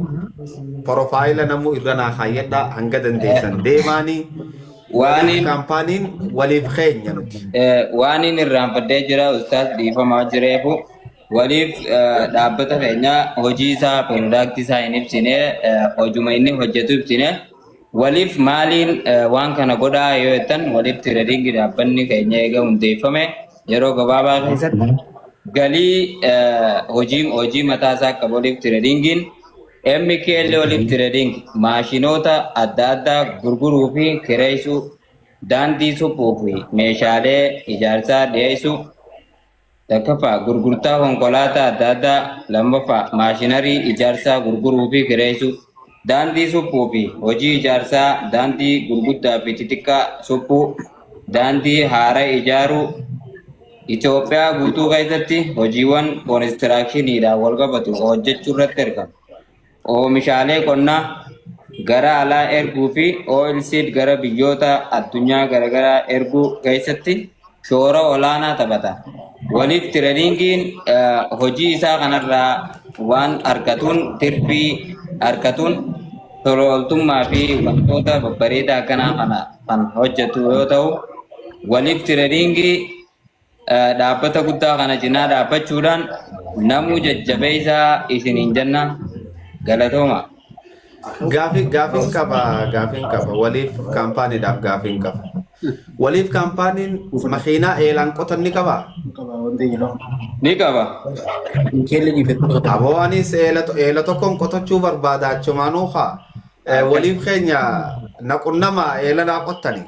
profaayila namuu irra naa kaayyadhaa hanga dandeessan deemaanii waliif Waaniin kaampaaniin waliif keenya nuti. Waaniin irraanfadhee jira ustaas dhiifamaa jireefu waliif dhaabbata keenya hojii isaa piroodaktii isaa hin ibsine hojuma inni hojjetu ibsine waliif maaliin waan kana godhaa yoo jettan waliif tireedingii dhaabbanni keenya eega hundeeffame yeroo gabaabaa keessatti galii hojii hojii mataa isaa qabu waliif tireedingiin MKL waliif tireeding maashinoota adda addaa gurguruu fi kireessuu daandii suphuu fi meeshaalee ijaarsaa dhiyeessuu Takkaffaa, gurgurtaa konkolaataa adda addaa. Lammaffaa, maashinarii ijaarsaa gurguruu fi kireessuu. Daandii suphuu fi hojii ijaarsaa daandii gurguddaa fi xixiqqaa suphuu, daandii haara ijaaruu. Itoophiyaa guutuu keessatti hojiiwwan konistiraakshiiniidhaan walqabatu hojjechuu irratti argama. Oomishaalee qonnaa gara alaa erguu fi oil seed gara biyyoota addunyaa garagaraa erguu keessatti shoora olaanaa taphata. Waliif tireedingiin hojii isaa kanarraa waan argatuun tirfii argatuun tola ooltummaa fi wantoota babbareedaa akkanaa kana kan hojjetu yoo ta'u, waliif tireedingii Dhaabbata guddaa kana cinaa dhaabbachuudhaan namuu jajjabeessaa isiniin jenna. Galatooma. Gaafii gaafiin qaba gaafiin qaba waliif kaampaaniidhaaf gaafiin qaba. Waliif kaampaaniin makiinaa eelaan qotan ni qabaa? Ni qaba. Aboo anis eela eela tokkoon qotachuu barbaada achumaanuu kaa. Waliif keenya na qunnamaa eela naa qottani.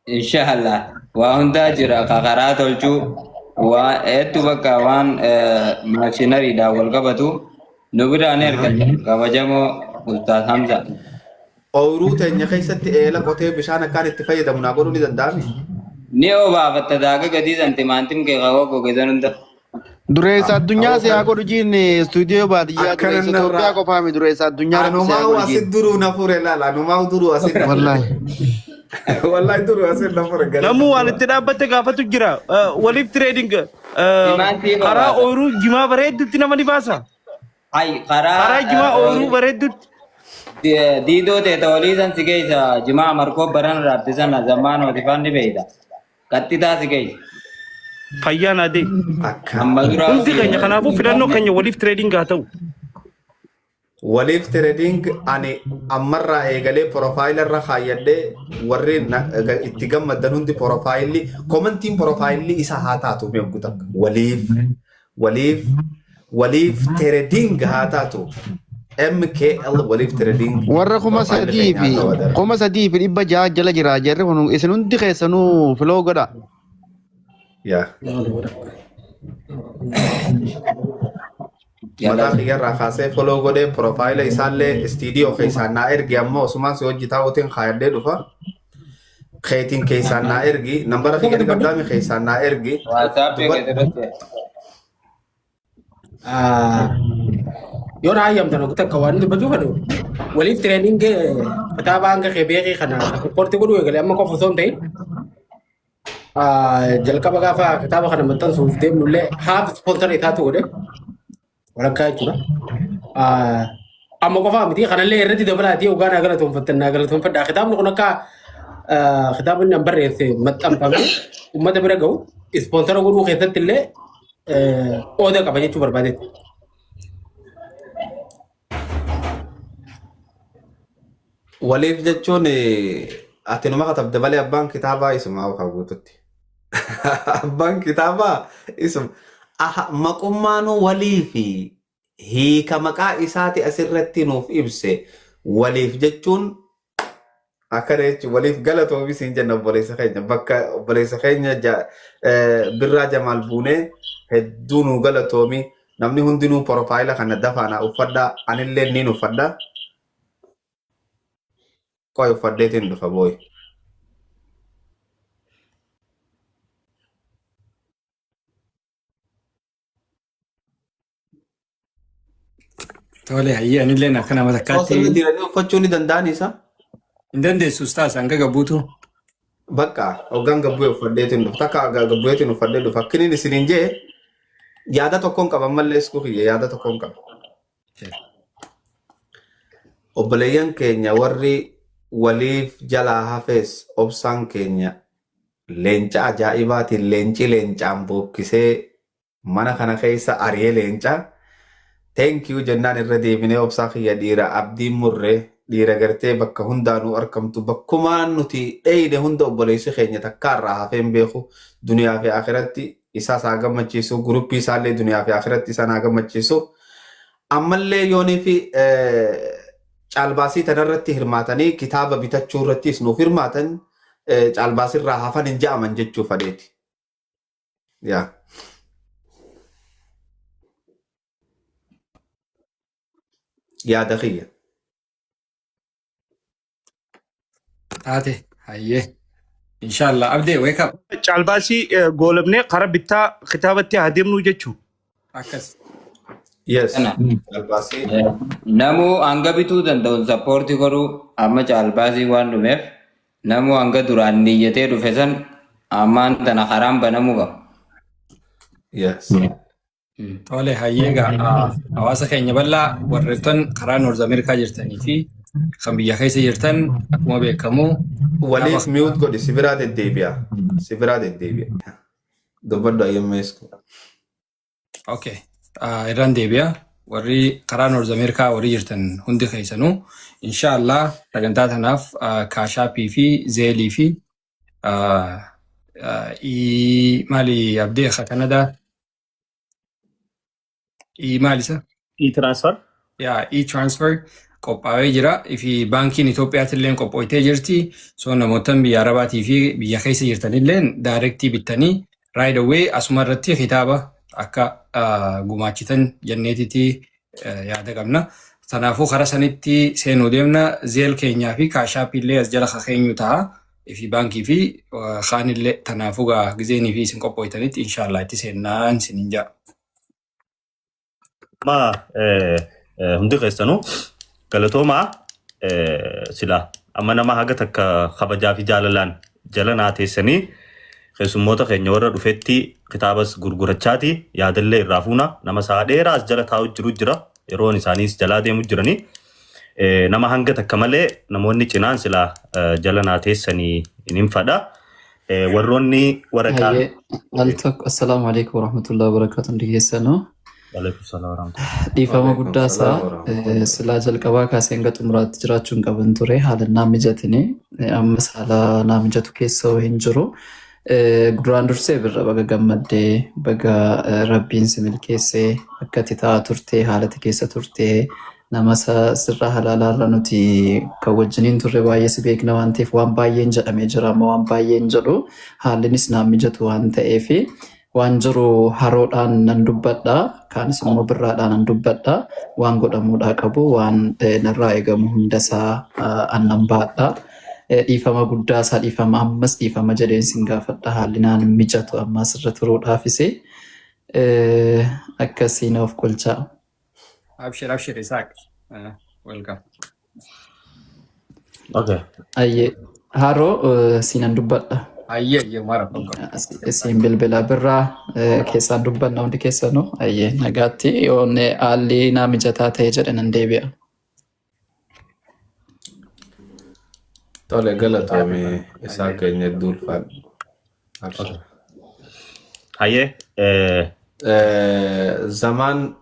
Inshallah waa hundaa jira ka karaa tolchuu waa hedduu bakka waan maashinariidhaan wal qabatu nu biraa ni argata kabajamoo Ustaaz Hamza. Ooyiruu teenya keessatti eela qotee bishaan akkaan itti fayyadamu naa godhuu ni danda'ami. Ni obaafatta daaga gatii san timaantim kee kawoo goge san hunda. Dureessa addunyaa Awoo si haa kan godhu jiin istuudiyoo baadiyyaa akkana dureessa narraa Itoophiyaa qofaa mi dureessa addunyaa rabbi si haa anumaa godhu asit jiin. duruu na fure laal anumaa duruu asit na fure. Wallaahi. Wallahi duruu asit na fure galata Namuu waan dura. itti dhaabbatte gaafatu jira. Waliif trading Timaantii karaa obaasa. ooyiruu jimaa bareeddutti nama ni baasa. Hay karaa Karaa jimaa ooyiruu bareeddutti. Diidoo teeta olii san si keessa jimaa markoo baran raabte sana zammaanooti faan ni beeyta. Qaxxitaa si keessa. Fayyaa naa deemi. Akka Amma duraa Hundi keenya kanaafuu filannoo keenya waliif trading haa ta'u. Waliif trading ani ammarraa eegalee porofaayila irra kaayyadhee warri itti gammaddan hundi porofaayilli komantiin porofaayilli isa haa taatu mee oggu takka. Waliif waliif waliif trading haa taatu. MKL waliif trading Warra kuma porofaayilli sadii keenya fi haa ta'u adara. 3600 jala jira jarri kun isin hundi keessanuu filoo godha. Yaa. Mataa kiyyarraa kaasee follow godhee porofaayila isaallee istiidiyoo keessaan naa ergi ammoo osumaan si hojii taa'uutiin kaayadhee dhufa. Keetiin keessaan naa ergi nambara kiyya ni qabdaami keessaan naa ergi. WhatsApp Dubbadhu. keessatti. Yoo na hayyamtan oguu takka waan dubbachuu fedhu waliif tireening kitaaba hanga kee beekii kana sappoortii godhuu eegale amma qofa osoo hin ta'in jalqaba gaafa kitaaba kana maxxansuuf deemnu illee haaf ispoonsara isaatu godhe walakkaa jechuudha. Amma qofaa miti kanallee irratti dabalaatii ogaa naa galatoonfattan naa galatoonfadha. Kitaabni kun akka kitaabni an barreesse maxxanfamee uummata bira gahu ispoonsara godhuu keessatti illee qooda qaba jechuu barbaadetti. Waliif jechuun ati numa katabde malee abbaan kitaabaa isuma kan guututti. Abbaan kitaabaa isuma. Aha, maqummaanuu walii fi hiika maqaa isaati asirratti nuuf ibse. Waliif jechuun akkana jechuun waliif galatoomi siin jenna obboleessa keenya. Bakka obboleessa keenya Birraa Jamaal Buunee hedduu nuu galatoomi. Namni hundinuu porofaayila kana dafaana uffadhaa. Anillee niin uffadha. Qoy uffadheetiin dhufa booyi. Tole hayyee anilleen akka nama Osoo takkaatti sirna diranii uffachuu ni danda'an isa. hin dandeessu ustaas hanga gabbuutu. Bakka hoggaan gabbu'ee uffadheetiin dhufa. Takka gabbu'eetiin uffadhee dhufa. Akkiniin isiniin jee yaada tokkoon qaba ammallee isku kiyya yaada tokkoon qaba. Obboleeyyan keenya warri waliif jalaa hafes obsaan keenya leenca ajaa'ibaatiin leenci leencaan bookkisee mana kana keessa ari'ee leenca. Thank you jennaan irra deebinee obsaa kiyya dhiira abdiin murre dhiira gartee bakka hundaanuu arkamtu bakkumaan nuti dheeyne hunda obboleessi keenya takkaa irraa hafee hin beeku duniyaa fi akhiratti isaas haa gammachiisu guruppii isaallee duniyaa fi akhiratti isaan haa gammachiisu. Ammallee yoonii fi caalbaasii tanarratti hirmaatanii kitaaba bitachuu irrattis nuuf hirmaatan caalbaasirraa hafan hin ja'aman jechuu fadheeti. Yaa. Yaada kiyya. Taate hayyee. Inshallah abdee wake up. Caalbaasii goolabnee karaa bittaa kitaabatti haa deemnuu jechuu. Akkas. Yes. Kana. Caalbaasii. Namuu hanga bituu danda'uun sappoortii godhuu amma caalbaasii waan dhumeef namuu hanga duraan niyyatee dhufe san ammaan tana karaan banamuu qaba. Yes. Tole hayyee egaa hawaasa keenya bal'aa warreettan karaa Noorz Ameerikaa jirtanii fi kan biyya keessa jirtan akkuma beekamu Waliif mute godhi si biraa deddeebi'a. Si biraa deddeebi'a. Dubbadhu ayyammeesku. Okay. Irraan deebi'a. Warri karaa Noorz Ameerikaa warri jirtan hundi keessanuu inshaallah sagantaa tanaaf kaashaappii fi zeelii fi maali abdee ka Kanadaa maal isa? E-transfer. Yaa e-transfer qophaa'ee jira. Fi baankiin Itoophiyaatillee qophooytee jirti. So namootan biyya Arabaatii fi biyya keessa jirtanillee daayirektii bittanii right away asuma irratti kitaaba akka gumaachitan jenneetiti yaada qabna. Tanaafuu karaa sanitti seenuu deemna. Zelle keenyaa fi Cash App illee as jala keenyu ta'a. Fi baankii fi kaan illee tanaafuu gaa gizeenii fi isin qophooytanitti inshaallah itti seennaa isinin ja'a. Ma hundi keessanuu galatoomaa. Sila amma nama haga takka kabajaa fi jaalalaan jala naa teessanii keessummoota keenya warra dhufetti kitaabas gurgurachaati yaadallee irraa fuuna. Nama sa'a dheeraa as jala taa'u jiru jira, yeroon isaaniis jalaa deemu jiranii. Nama hanga takka malee namoonni cinaan silaa jala naa teessanii hin fadha. Warroonni waraqaa Hayyee al tokko, assalaamu alaikum warahmatullahi wabarakatuh, hundi keessanuu. Waalaikum salaam warahmatullahi. Dhiifama Waalaikum guddaa isaa salaam warahmatullahi. Silaa jalqabaa kaasee hanga xumuraatti jiraachuu hin qaban ture, haala naa mijatini, ammas haala naa mijatu keessa hin jiru. Duraan dursee Birra, baga gammaddee, baga rabbiin si milkeessee. Akka ati taa'aa turtee, haala ati keessa turtee, nama sirraa halaalaarra nuti kan wajjiniin turre baay'ee si beekna waan ta'eef, waan baay'een jedhamee jira, amma waan baay'een jedhu haallinis naan mijatu waan ta'eef, waan jiru haroodhaan nan dubbadha, kaanis immoo birraadhaan nan dubbadha. Waan godhamuudhaa qabu, waan narraa eegamu hundasaa annan baadha. Dhiifama guddaa isaa, dhiifama, ammas dhiifama jedheen sin gaafadha. Haalli naan hin mijatu ammas irra turuudhaafis akkasiin of qolchaa. Abshir, abshir Isaaq. Welcome. Okay. Ayyee haroo siinan dubbadha. Ayyee, ayyee, maara tokko. Siin bilbila birraa keessaan dubbanna hundi keessanuu. Ayyee, nagaatti, yoon haalli naa mijataa ta'e jedhe nan deebi'a. Tole, galatoomii isaa keenya, hedduu ulfaadhu. Abshir. Hayyee. Zamaan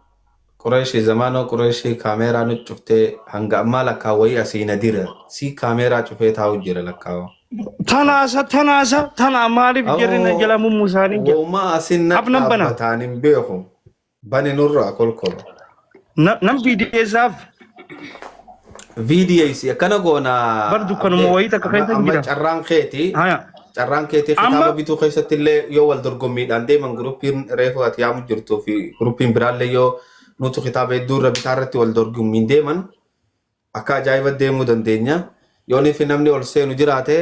Qureeshii, zamaanoo Qureeshii, kaameeraa nu cuftee hanga ammaa lakkaawwayii asii na dira si kaameeraa cufee taa'u jira lakkaawa. Tanaasa, tanaasa, tana maaliif jarri na jala mummusaanii jira. Wooma asin na Af nan bana. dhaabbataan hin beeku. Bani nurraa kolkolo. Nan viidiyeessaaf. VDAC akkana goona. Bar dukkanuma wayii takka Amma keessa amma jira. carraan keeti. Haya. Carraan keetii Amma kitaaba bituu keessatti illee yoo wal dorgommiidhaan deeman, guruppiin reefu ati yaamu jirtuu fi guruppiin biraallee yoo nutu kitaaba hedduu irra bitaa irratti wal dorgommiin deeman, akka ajaa'iba deemuu dandeenya. Yoonii fi namni ol seenu jiraate,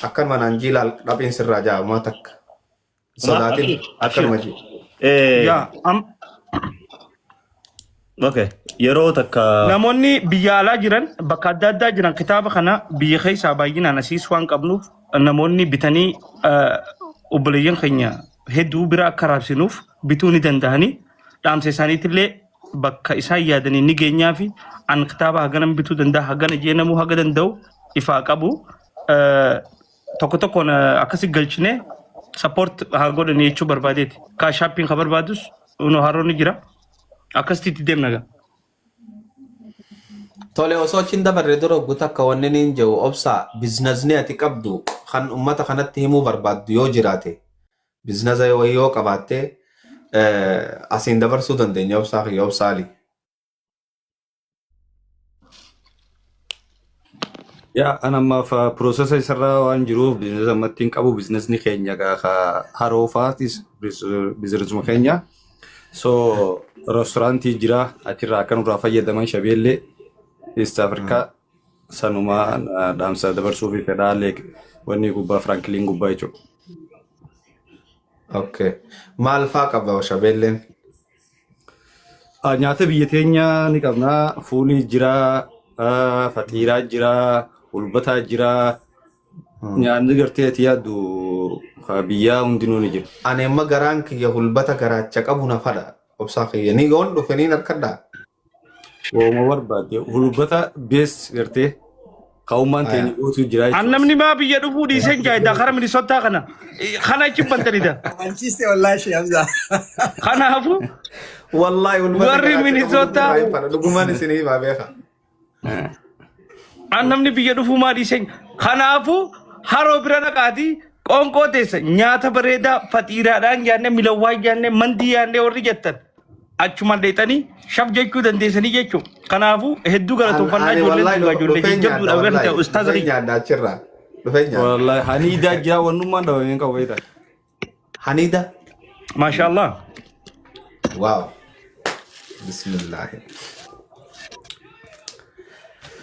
akkanuma naan jiilaal dhabhiin sirraa jaamaa takka. Sodaatin Abshir, abshir. akkanuma jee. Yaa Okay. Yeroo takka namoonni biyya alaa jiran, bakka adda addaa jiran, kitaaba kana biyya keessaa baay'inaan asiis waan qabnuuf, namoonni bitanii obboleeyyan keenya hedduu bira akka raabsinuuf bituu ni danda'anii, dhaamsa isaaniitillee bakka isaan yaadanii ni geenyaa fi an kitaaba hagana bituu danda'a, hagana jee namuu haga danda'u ifaa qabu. Tokko tokkoon akkasi galchinee support haa godhanii jechuu barbaadeeti. Cash Appiin ka barbaadus nu haroon ni jira. Akkasitti itti deemna gaa. Tole, osoo achiin dabarre dura guutuu akka wanni niin jiru, obsaa biizinasni ati qabdu kan ummata kanatti himuu barbaaddu yoo jiraate, biizinasa wayii yoo qabaatte, asiin dabarsuu dandeenya, obsaa kiyya, obsaali. Yaa, an ammaaf processa isarraa waan jiruuf biizinasa ammatti hin qabu. Biizinasni keenya haroo fa'aatis biizinasuma keenya. So reestooraantii jira, achirraa akka nurraa fayyadaman, shabeellee East Africa sanuma dhaamsa dabarsuu fi fedhaa wanni gubbaa Firankiliin gubbaa jechuudha. Okay. Maal faa qaba shabeelleen? Nyaata biyya teenyaa ni qabna. Fuulii jira, faxiiraa jira, hulbataa jira. Nyaanni gartee ati yaaddu biyyaa hundinuu ni jira. Ani amma garaan kiyya hulbata garaacha qabu na fadha. Obsaa kiyya ni yoon dhufe niin harkadhaa. Wooma barbaadde hulbata bees gartee ka'ummaan teenya gootu jira An jechuudha. namni maa biyya dhufuu dhiiseen jaayida kara Minisootaa kana. Kana achi bantanidha. Amanchiiste wallaahi Shee Hamzaa. Kanaafuu Wallaahi hulbata warri garaacha qabu Minisootaa dhugumaan hin fadha. Dhugumaan isinii himaa beeka. An namni biyya dhufuu maa dhiiseen. Kanaafuu haroo bira dhaqaatii qoonqoo teessa nyaata bareedaa faxiiraadhaan nyaanne, milawwaa nyaanne, mandii yaanne warri jettan achumaan dheexanii shaf jechuu dandeessanii jechuudha. Kanaafuu hedduu galatoonfannaa Ani ijoolleen wallaahi dhugaa ijoollee dhufeen jajjabduudha nyaadha warri ta'e wallaahi. ustaaza Dhufeen nyaadha achirraa. Dhufeen nyaadha. Wallaahi haniidaa jira, wannummaan dhabamee hin qabu beektaa. Haniida. Maasha Allah. Waaw. Bismillaahi.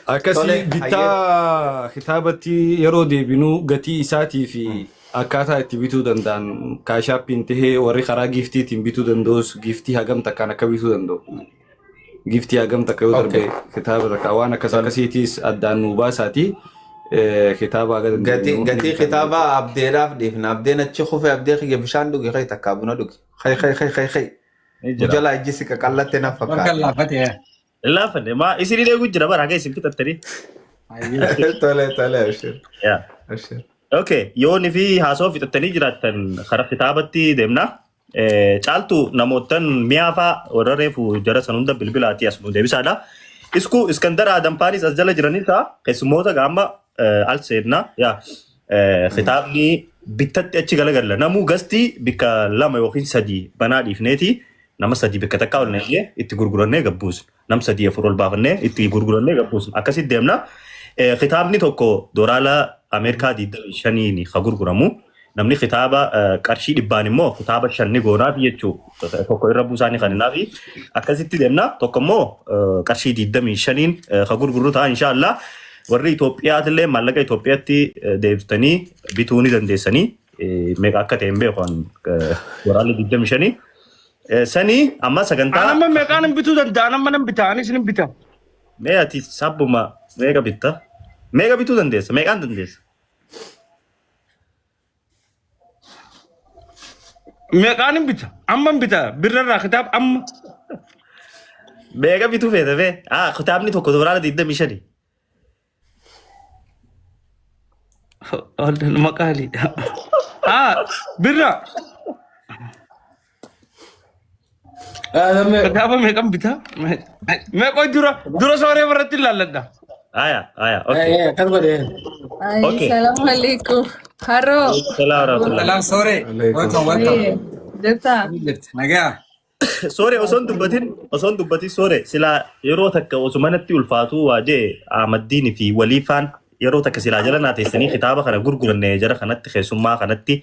Akkasii Tole, hayyee. Bittaa kitaabatti yeroo deebinu gatii isaatii fi akkaataa itti bituu danda'an Cash Appiin tahee warri karaa giiftiitiin bituu danda'us giiftii hagam takkaan akka bituu danda'u. Giiftii hagam takka yoo darbe kitaaba takka waan akkas akkasiitiis addaan nuu baasaati kitaaba haga Gatii dandeenyu ni gatii bitanna kitaaba jechuudha. abdeedhaaf dhiifna. Abdeen achi kufe abdee kiyya bishaan dhugi kai takkaa buna dhugi. Kai kai kai kai kai. Ni Nu jira. jalaa ijji si qaqallatte na Bakka fakkaate. laafate. Hin laafanne. Maa isin eegu jira bara haga isin fixattanii. Tole tole abshir. Yaa. Abshir. Okay, yooni fi haasawaa fixattanii jiraattan karaa kitaabatti deemna. Caaltu namoottan mi'aa faa warra reefu jara san hunda bilbilaatii as nu deebisaadha. Isku Iskandar Adampaanis as jala jiranii ta'a. Keessummoota gaama al seenna. Yaa kitaabni bittatti achi galagalla. Namuu gastii bikka lama yookiin sadii banaa dhiifneeti nama sadii bikka takkaa ol naqnee itti gurgurannee gabbuusna. Nam sadii afur ol baafannee itti gurgurannee gabbuusna. Akkasitti deemna. Kitaabni tokko doolaara Ameerikaa 25 ka gurguramu. Namni kitaaba qarshii dhibbaan immoo kitaaba shan ni goonaaf jechuu tokko irra buusaa ni kaninaafi akkasitti deemna. Tokko immoo qarshii 25 ka gurgurru ta'a inshaallah. Warri Itoophiyaatillee maallaqa Itoophiyaatti deebistanii bituu ni dandeessanii. Meeqa akka ta'e hin beeku doolaarri 25. Sanii amma An sagantaa amma meeqaan hin bituu danda'a? An amma nan bita. Anis nan bita. Mee ati sabbuma meeqa bitta? Meeqa bituu dandeessa? Meeqaan dandeessa? Meeqaan hin bita? Amma hin bita. Birra irraa kitaaba amma. Meeqa bituu feeta bee? Ah, kitaabni tokko doolaara 25. Maqaali. Ah, birra. Kitaaba meeqan bita? Meeqoo dura dura sooree irratti ilaalladha. Aya, aya, okay. Akkas godhe. Ay, Okay. salam alaikum. Haro. Salaam warahmatullahi. Salam soore. Welcome, welcome. Hey, jirta? Nagaa. Soore osoo hin dubbatin soore silaa yeroo takka osoo manatti ulfaatuu waa jee Ahmaddiin fi Waliifaan yeroo takka silaa jala naa teessanii kitaaba kana gurguranne jara kanatti keessummaa kanatti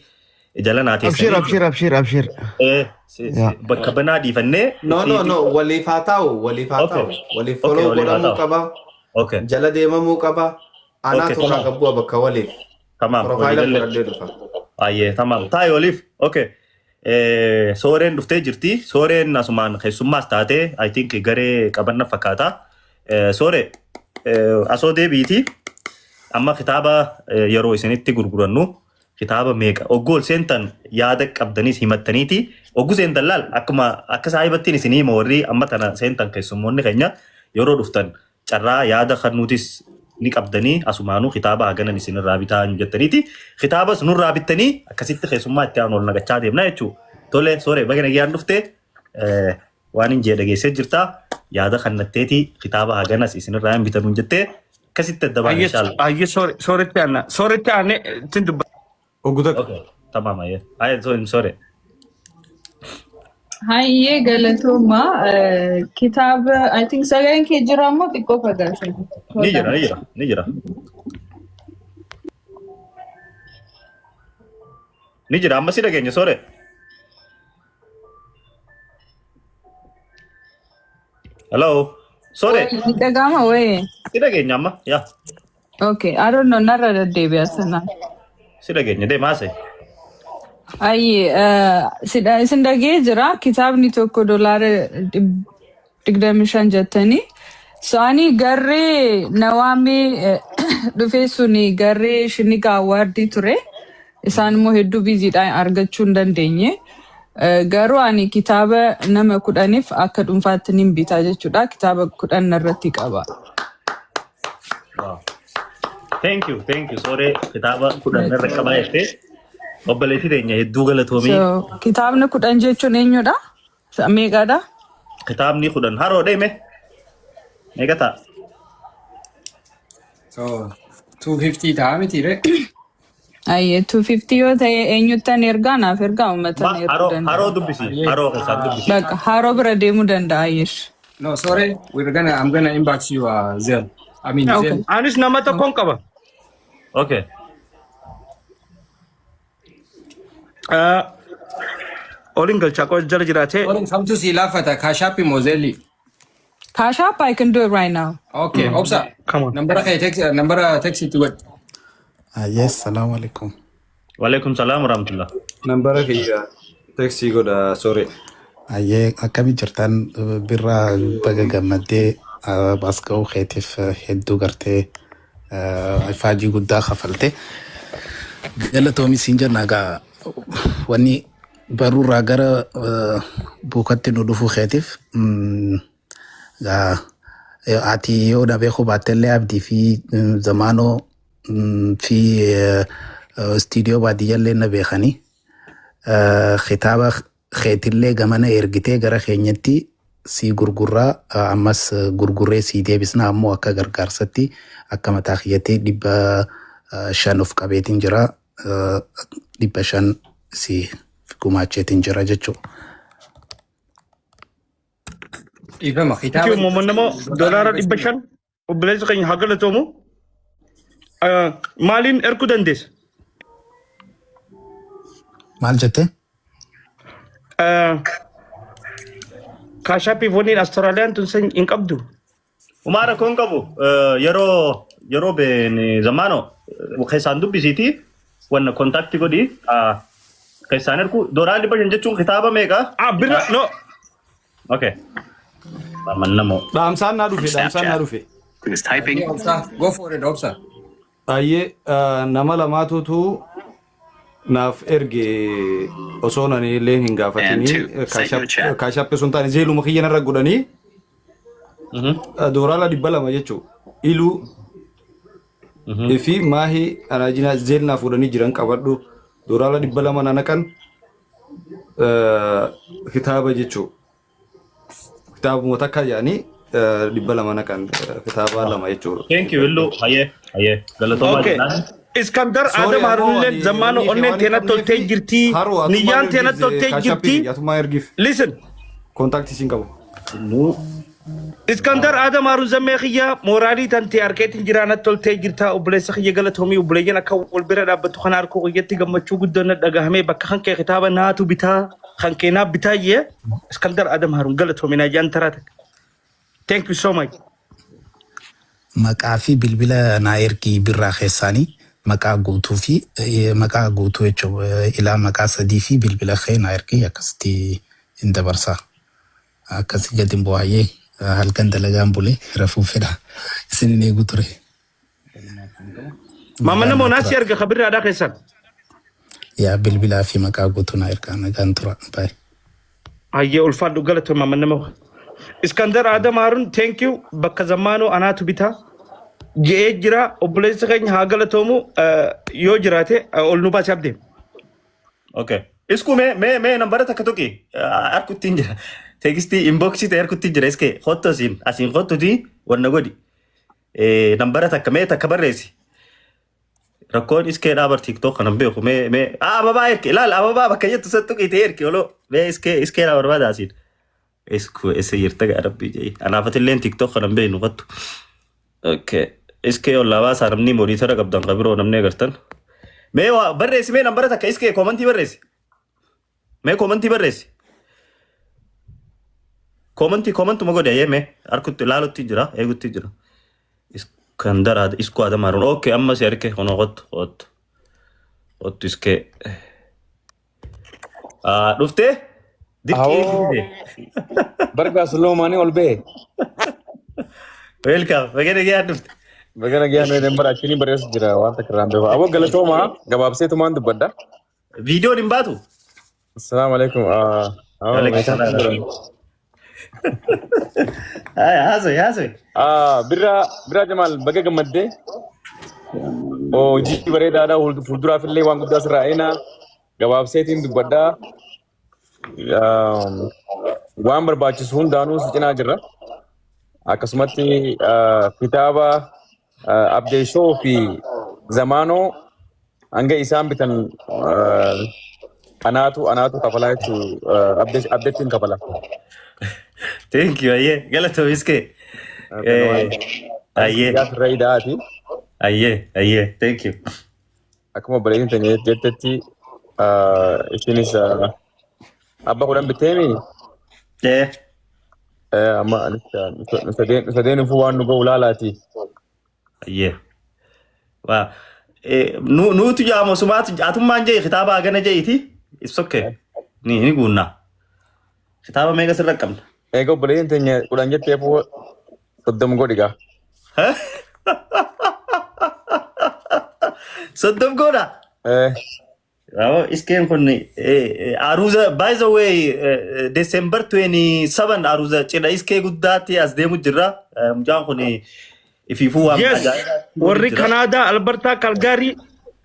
jala naa Abshir, teessanii abshir, abshir, abshir. Yaa. Bakka banaa dhiifannee No, no, no. Waliif haa taa'u, waliif haa Okay. taa'u. Waliif Okay, follow waliif haa godhamuu taa'u. qaba. Okay. Jala deemamuu qaba. Okay, Anaatu irraa tamam. gabbu'a bakka waliif. Tamam. Profaayila Waliigalle. fudhadhee dhufa. Ayyee, tamam. Taa'i waliif. Okay. Sooreen dhuftee jirti. Sooreen asumaan keessummaas taatee I think garee qabanna fakkaata. Soore asoo deebiiti. Amma kitaaba yeroo isinitti gurgurannu kitaaba meeqa ogguu ol seentan yaada qabdanis himattaniiti. Ogguu seentan laal akkuma akka saahibattiin isinii hima warri amma tana seentan keessummoonni keenya yeroo dhuftan carraa yaada kennuutis ni qabdanii asumaanuu kitaaba haganan isinirraa bitaa hin jettaniiti. Kitaabas nurraa bittanii akkasitti keessummaa itti aanu ol naqachaa deemna jechuudha. Tole soore baga nagaan dhufte waan hin jee dhageessee jirta yaada kannatteeti kitaaba haganas isinirraa hin bitanu hin jettee akkasitti adda baana inshallah. Ayyee sooretti aanna. Sooretti aanne ittiin dubba. Oggu takka. Okay, tamam ayyee. Ayyee soore. Hayyee galatooma. Kitaaba I think sagaleen kee jira ammoo xiqqoo fagaata. Ni jira ni jira ni jira. Ni jira amma si dhageenya soore. Hello. Soore. Ni dhaga'ama wayii. Si dhageenya amma yaa Okay, I don't know narra deddeebi'a sana. Si dhageenya deemaa haasa'e. Ayyee isin dhagee jira kitaabni tokko doolaara 25 jettanii. So ani garee nawaamee dhufee suni garee shiniga award ture. Isaan immoo hedduu busydhaan argachuu hin dandeenye. Garuu ani kitaaba nama 10f akka dhuunfaatti nin bitaa jechuudha. Kitaaba 10 narratti qaba. Wow. Thank you, thank you. Sooree kitaaba 10 irra qabaa jettee obboleettii teenya hedduu galatoomii. So kitaabni 10 jechuun eenyudha? Meeqadha? Kitaabni 10 haroo deeme meeqa ta'a? So 250 ta'a miti ree? Ayyee 250 yoo ta'e eenyuttan ergaa naaf ergaa uummatan erguu Haroo danda'a. Haroo dubbisi. Haroo keessaan dubbisi. Bakka haroo bira deemuu danda'a ayyesh. No, sorry. I'm gonna inbox you Zelle. I mean Okay. Zelle. Anis nama tokkoon qaba. Okay. Oliin galchaa qofa jala jiraatee. Sorry, kamtu si laafata Cash App moo Zelle? Cash App, I can do it right now. Okay, obsa. Come on. Nambara kee text nambara text itti godhi. Yes, salaam alaikum. Waalaikum salaam warahmatullah. Nambara kiyya teksii godha sorry. Ayyee, akkami jirtan? Birraa, baga gammaddee as ga'uu keetiif hedduu gartee ifaajii guddaa kafalte. Galatoomi siin jenna. Egaa wanni baruurraa gara buukatti nu dhufuu keetiif egaa ati yoo na beekuu baattellee Abdii fi Zamaanoo fi istiidiyoo baadiyyaallee na beekanii kitaaba keetillee gamana ergitee gara keenyatti sii gurgurraa, ammas gurgurree sii deebisna. Ammoo akka gargaarsatti akka mataa kiyyatti 500 of qabeetiin jira, 500 si gumaacheetiin jira jechuudha. Dhiifama Thank kitaaba you. Moomman nama doolaara 500 obboleessi keenya haa galatoomu. Maaliin erguu dandeessa? Maal jettee? Cash App wanni Australiyaan tun san hin qabdu. Umaa rakkoo hin qabu. Yeroo been zamaano keessaan dubbisiiti wanna contact godhi keessaan ergu. Doolaara 500 jechuun kitaaba meeqa? Ah, birra no. Okay. Maamman namoo. Dhaamsaan naa dhufe, dhaamsaan naa dhufe. Obsa, go for it, obsa. Baay'ee nama lamaatutu naaf erge osoo nani illee hin gaafatinii. Cash App sun taane Zelluma kiyya narra godhanii doolaara 200 jechuu iluu fi maahii anaajinaa Zelle naaf godhanii jiran qabadhu doolaara 200 na naqan kitaaba jechuu kitaabuma takka jedhanii 200 naqan kitaaba lama jechuudha. Thank you, Illu. Hayyee, hayyee. Galatoomaa jennaan. Iskandar Sorry, Adam ammoo Harunillee ani zammaano wanni onneen waan hin teenatti toltee qabneef jirti. haroo atumaan Niyyaan teenatti ergiif toltee Cash App jirti. atumaan ergiif Listen. contact siin qabu. Iskandar Adam Harun zammee kiyya mooraalii tantee harkeetiin jiraanatti toltee jirta. Obboleessa kiyya galatoomii. Obboleeyyan akka wal bira dhaabbattu kana harkoo kiyyatti gammachuu guddoon na dhagahamee bakka kan kee kitaaba naatu bitaa kan kee naaf bitaa jee. Iskandar Adam Harun galatoomii naa jaan taraa takka. Thank you so much. Maqaa fi bilbila naa ergi birraa keessaanii, maqaa guutuu fi maqaa guutuu jechuun ilaa maqaa sadii fi bilbila kee naa ergi, akkasitti hin dabarsaa. Akkasi gadi hin bu'aayee halkan dalagaan bulee rafuu fedha. Isin hin eegu ture. Maama Nagaan namoo naa naasii tura. erga kabirraadhaa keessan. Yaa, bilbilaa fi maqaa guutuu naa ergaa, nagaan tura. Baay'ee. Hayyee, ulfaadhu, galatoomii maama namoo. Iskandar Adam Harun, thank you. Bakka zammaanoo anaatu bitaa je'ee jira. Obboleessi keenya haa galatoomu. Yoo jiraate ol nu baasee abdee. Okay. Isku mee nambara takka tuqi. Harkuttiin jira. Teekstii inboxii ta'e harkuttiin jira. Iskee kottu asiin kottuti wanna godhi. Nambara takka mee takka barreessi. Rakkoon iskee dhaabar TikTok kanan beeku mee ababaa erki ilaal, ababaa bakka jettu san tuqi ta'e erki oloo mee iskee dhaa barbaada asiin. Isku isa jirta gaa rabbii jedhi. Anaafatilleen TikTok kanan beeknu kottu. Okay. Iskee ollaa baasaa, namni monitor qabdan qabiroo namni agartan. Mee waa barreessi, mee nambara takka iskee commentii barreessi. Mee commentii barreessi. Commentii commentuma godhe ayyee mee harkutti ilaalutti jira, eegutti jira. Iskandar Iskuu Adam Haruun. Okay, amma si arge, kunoo kottu kottu. Kottu iskee. Ah, dhuftee? Dirqii Awoo eegdee. bargaa suloomaanii ol ba'e. Welcome. Baga nagaan dhufte. Baga nagaan nu bara achini barreessu jira waan takka irraan beeku. Aboo galatooma, gabaabseetumaan dubbadha. Viidiyoon hin baatu? Assalaamu alaikum. Awoo Waalaikum meeshaan kun salaam. jiran. Haasoi haasoi. Birraa Birraa Jamaal, baga gammaddee hojii bareedaadha, fuulduraaf illee waan guddaa sirraa eena. Gabaabseetiin dubbadha. Waan barbaachisu hundaanuu si cinaa jirra. Akkasumatti kitaaba Abdeeshoo fi Zamaanoo hanga isaan bitan anaatu kafalaa jechuu, abdeettiin kafala. Thank you. Ayyee galatoomi iskee. Ayyee. Gaafa irra ida'aati. Ayyee ayyee, thank you. Akkuma obboleettiin teenya jettetti ishiinis abba 10 bitteemi. Eh. Amma anis nu sadeen waan nu ga'u laalaati. Ayyee. Waa. Nuutu jaamu sumaatu atummaan jee kitaaba hagana jeeti. It's okay. Ni guunnaa. Kitaaba meeqa sirra qabna? Eega obboleeyyiin teenya 10 jetteefuu 30 godhi gaa. 30 godha. Awwa, iskeen kun aruuza, by the way, December 27 aruuza cidha iskee guddaatti as deemu jirra. Mucaan kun ifiifuu waan Yes, ajaa'ibaa warri jira. Kanaadaa, Albertaa, Kalgaarii,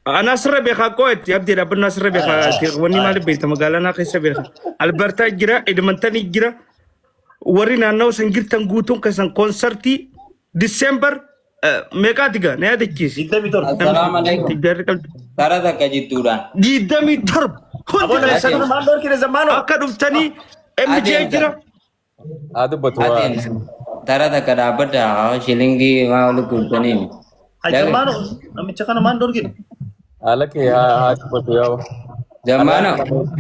anaa sirra beekaa qo'etti abdii dhaabbannaa sirra beekaa wanni maaliif beekta magaalaa naa keessa beeka. Albertaa jira, Edmontanii jira, warri naannoo san jirtan guutuun keessan koonsartii December meeqaati gaa na yaadachiisi. 27. Assalaamu alaikum. Tijjaarri qalbi. Tara takka jidduudhaan. 27 hundi Aboo keessan kana maal dhorkine zammaanoo? akka dhuftanii MJ Adeemsa. jira. Haa dubbatu waa. Adeemsa. Tara takka dhaabbadda haa shilingii maa oli guurtaniin. Hai zammaanoo namicha kana maal dhorkine? Haala kee haa dubbatu yaa. Zammaanoo.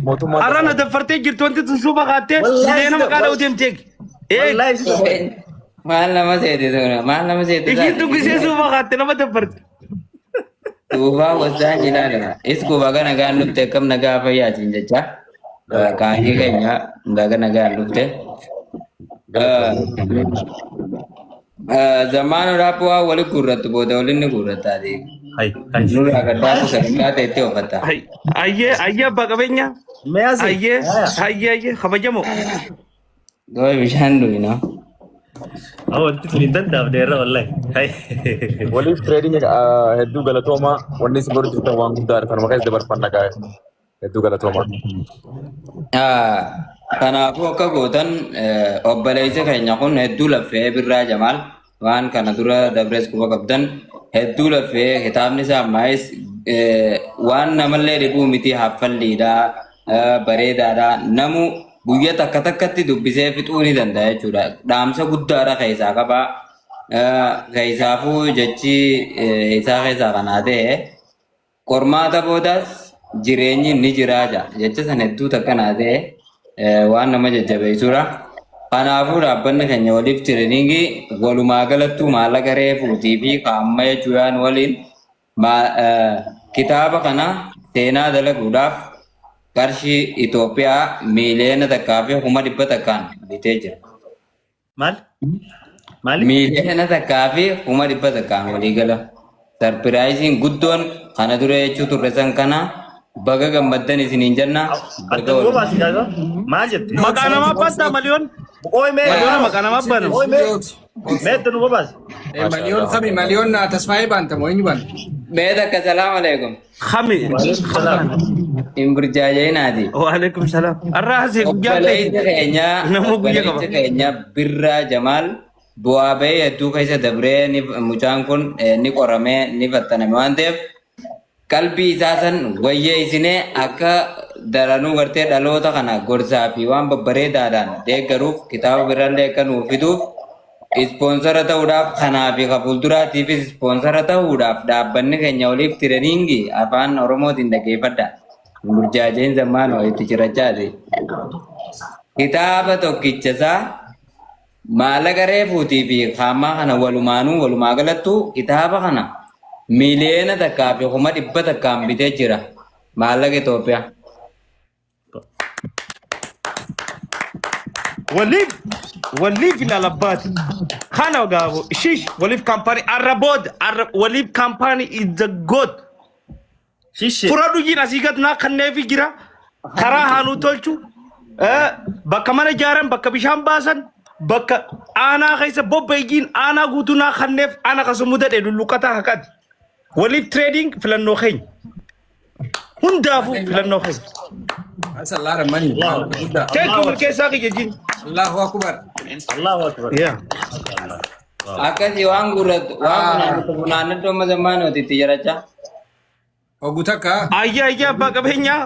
Mootummaan Har'a na daffartee jirtu wanti tun suufa kaattee Wallaahi mileena si maqaa dha'u deemteeg. Eeg. Wallaahi si daffarte. Maal nama seete tuna? Maal nama seete Ishiin tun gisee suufa kaatte nama daffarte. Tuufaa wasaan ilaala. Isku baga nagaan dhufte akkam nagaa fayyaatiin jecha. Kaanii keenya baga nagaan dhufte. Zammaanoo dhaabbuu waan wali guurrattu booda waliin ni guurrattaati. Hai hai. Nurraa gaddaatu sagantaa ta'etti ooffatta. Ayyee ayyee abbaa qabeenyaa. Mease. Ayyee ayyee ayyee kabajamoo. Gawai bishaan dhugina. Awwa wanti tun hin danda'amne irra wallahi. Hai. Waliif trading hedduu galatoomaa wanni isin godhu jirtan waan guddaadha kanuma keessa dabarfanna gaa hedduu galatoomaa. Kanaafuu akka gootan obboleessi keenya kun hedduu laffee Birraa Jamaal waan kana dura dabrees quba qabdan hedduu laffee kitaabni isaa ammaayis waan namallee dhibuu miti haffalliidha bareedaadha namu guyya takka takkatti dubbisee fixuu ni danda'a jechuudha. Dhaamsa guddaadha keessaa qaba. Keessaafuu jechi isaa keessaa kanaa ta'e qormaata boodaas jireenyi ni jiraa ja'a. Jecha sana hedduu takka naa ta'e waan nama jajjabeessuudha. Kanaafuu dhaabbanni keenya waliif tireniingii walumaa galattuu maallaqa reefuutii fi kaamma jechuudhaan waliin kitaaba kana seenaa dalaguudhaaf qarshii Itoophiyaa 1,100,000n bitee jira. Maal? Maali? 1,100,000n waliigala. Sarpiraayiziin guddoon kana dura jechuu turre san kana baga gammaddan isiniin jenna. Baga Adda wal baasi gaazaa. Maal jette? Maqaa namaa baastaa maliyoon? Ooy mee. Maliyoona maqaa namaa baana. Ooy mee. Mee adda nu babaasi. Maliyoon kami maliyoon tasfaayee baanta moo eenyu baanta? Mee takka salaam alaikum. Kami. Hin burjaaja'inaati. Waalaikum salaam. Har'a asii guyyaa ta'e. Obboleessi keenya Namuu guyyaa qaba. obboleessi keenya Birraa Jamaal bu'aa bahii hedduu keessa dabree ni mucaan kun ni qoramee ni fattaname waan ta'eef qalbii isaa san wayyeessinee akka daranuu gartee dhaloota kana gorsaa fi waan babbareedaadhaan deeggaruuf kitaaba birallee akka nuuf fiduuf ispoonsara ta'uudhaaf kanaa fi ka fuulduraatiifis ispoonsara ta'uudhaaf dhaabbanni keenya waliif tireniingi afaan Oromootiin dhaggeeffadha. Hin burjaajeen zammaanoo itti cirachaati. Kitaaba tokkicha isaa maallaqa reefuutii fi kaammaa kana walumaanuu walumaa galattuu kitaaba kana 1,100,000n bitee jira. Maallaqa Itoophiyaa. Waliif waliif ilaalabbaati. Kana gaafo shish waliif kaampaanii arra booda arra waliif kaampaanii is the god. Shishe. Fura dhujiin asii gad naa kanneefi jira. Karaa haanuu tolchu. Bakka mana ijaaran, bakka bishaan baasan, bakka aanaa keessa bobba'ijiin aanaa guutuu naa kanneef ana kasumuu dadhe lulluqataa haqati. Waliif trading filannoo keenya. Hundaafuu filannoo keenya. That's a lot of money. Wow, guddaa. Thank you milkeessaa kiyya jin. Allahu akbar. Allahu akbar. Yeah. Akkasii waan gurrattu waan funaannatu funaannadhu amma zammaanooti itti jarachaa. Oguu takka Ayyaa ayyaa abbaa qabeenyaa.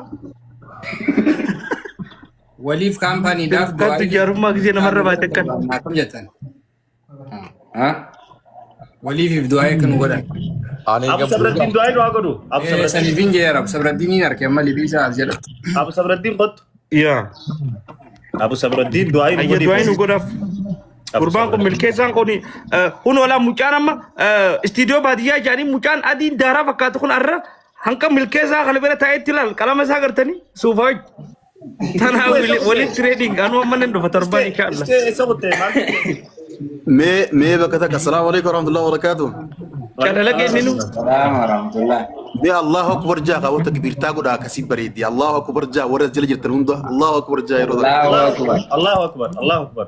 waliif kaampaaniidhaaf Kan tujjaarummaa gisee namarra baate akkan. Akkam jettan? Waliif du'aa akka nu godhan. Ani Abu Sabraddiin du'aa nu haa godhu. Abu Sabraddiin. Saniifin jeera Abu Sabraddiiniin arge amma libii isaa as jedha. Abu Sabraddiin kottu. Yeah. Abu Sabraddiin du'aa nu Ayyaa du'aa nu godhi. godhaaf. Gurbaan kun milkeessaan kun kun olaa mucaan amma istiidiyoo baadiyyaa jedhanii mucaan adiin daaraa fakkaatu kun arra hanqa milkeessaa kana bira taa'etti ilaal qalama isaa gartanii suufaa wajji. Tanaa waliin tireediing anuu amma nan dhufa torbaan inshaallah. Mee mee bakka takka assalaamu alaikum warahmatullahi wabarakatuh. Calala kenninu. Salaam warahmatullah. Mee Allahu akbar jaa kaawwata kibirtaa godhaa akkasii bareeddi. Allahu akbar jaa warra as jala jirtan hunda Allahu akbar jaa yeroo takka. Allahu akbar. Allahu akbar. Allahu akbar.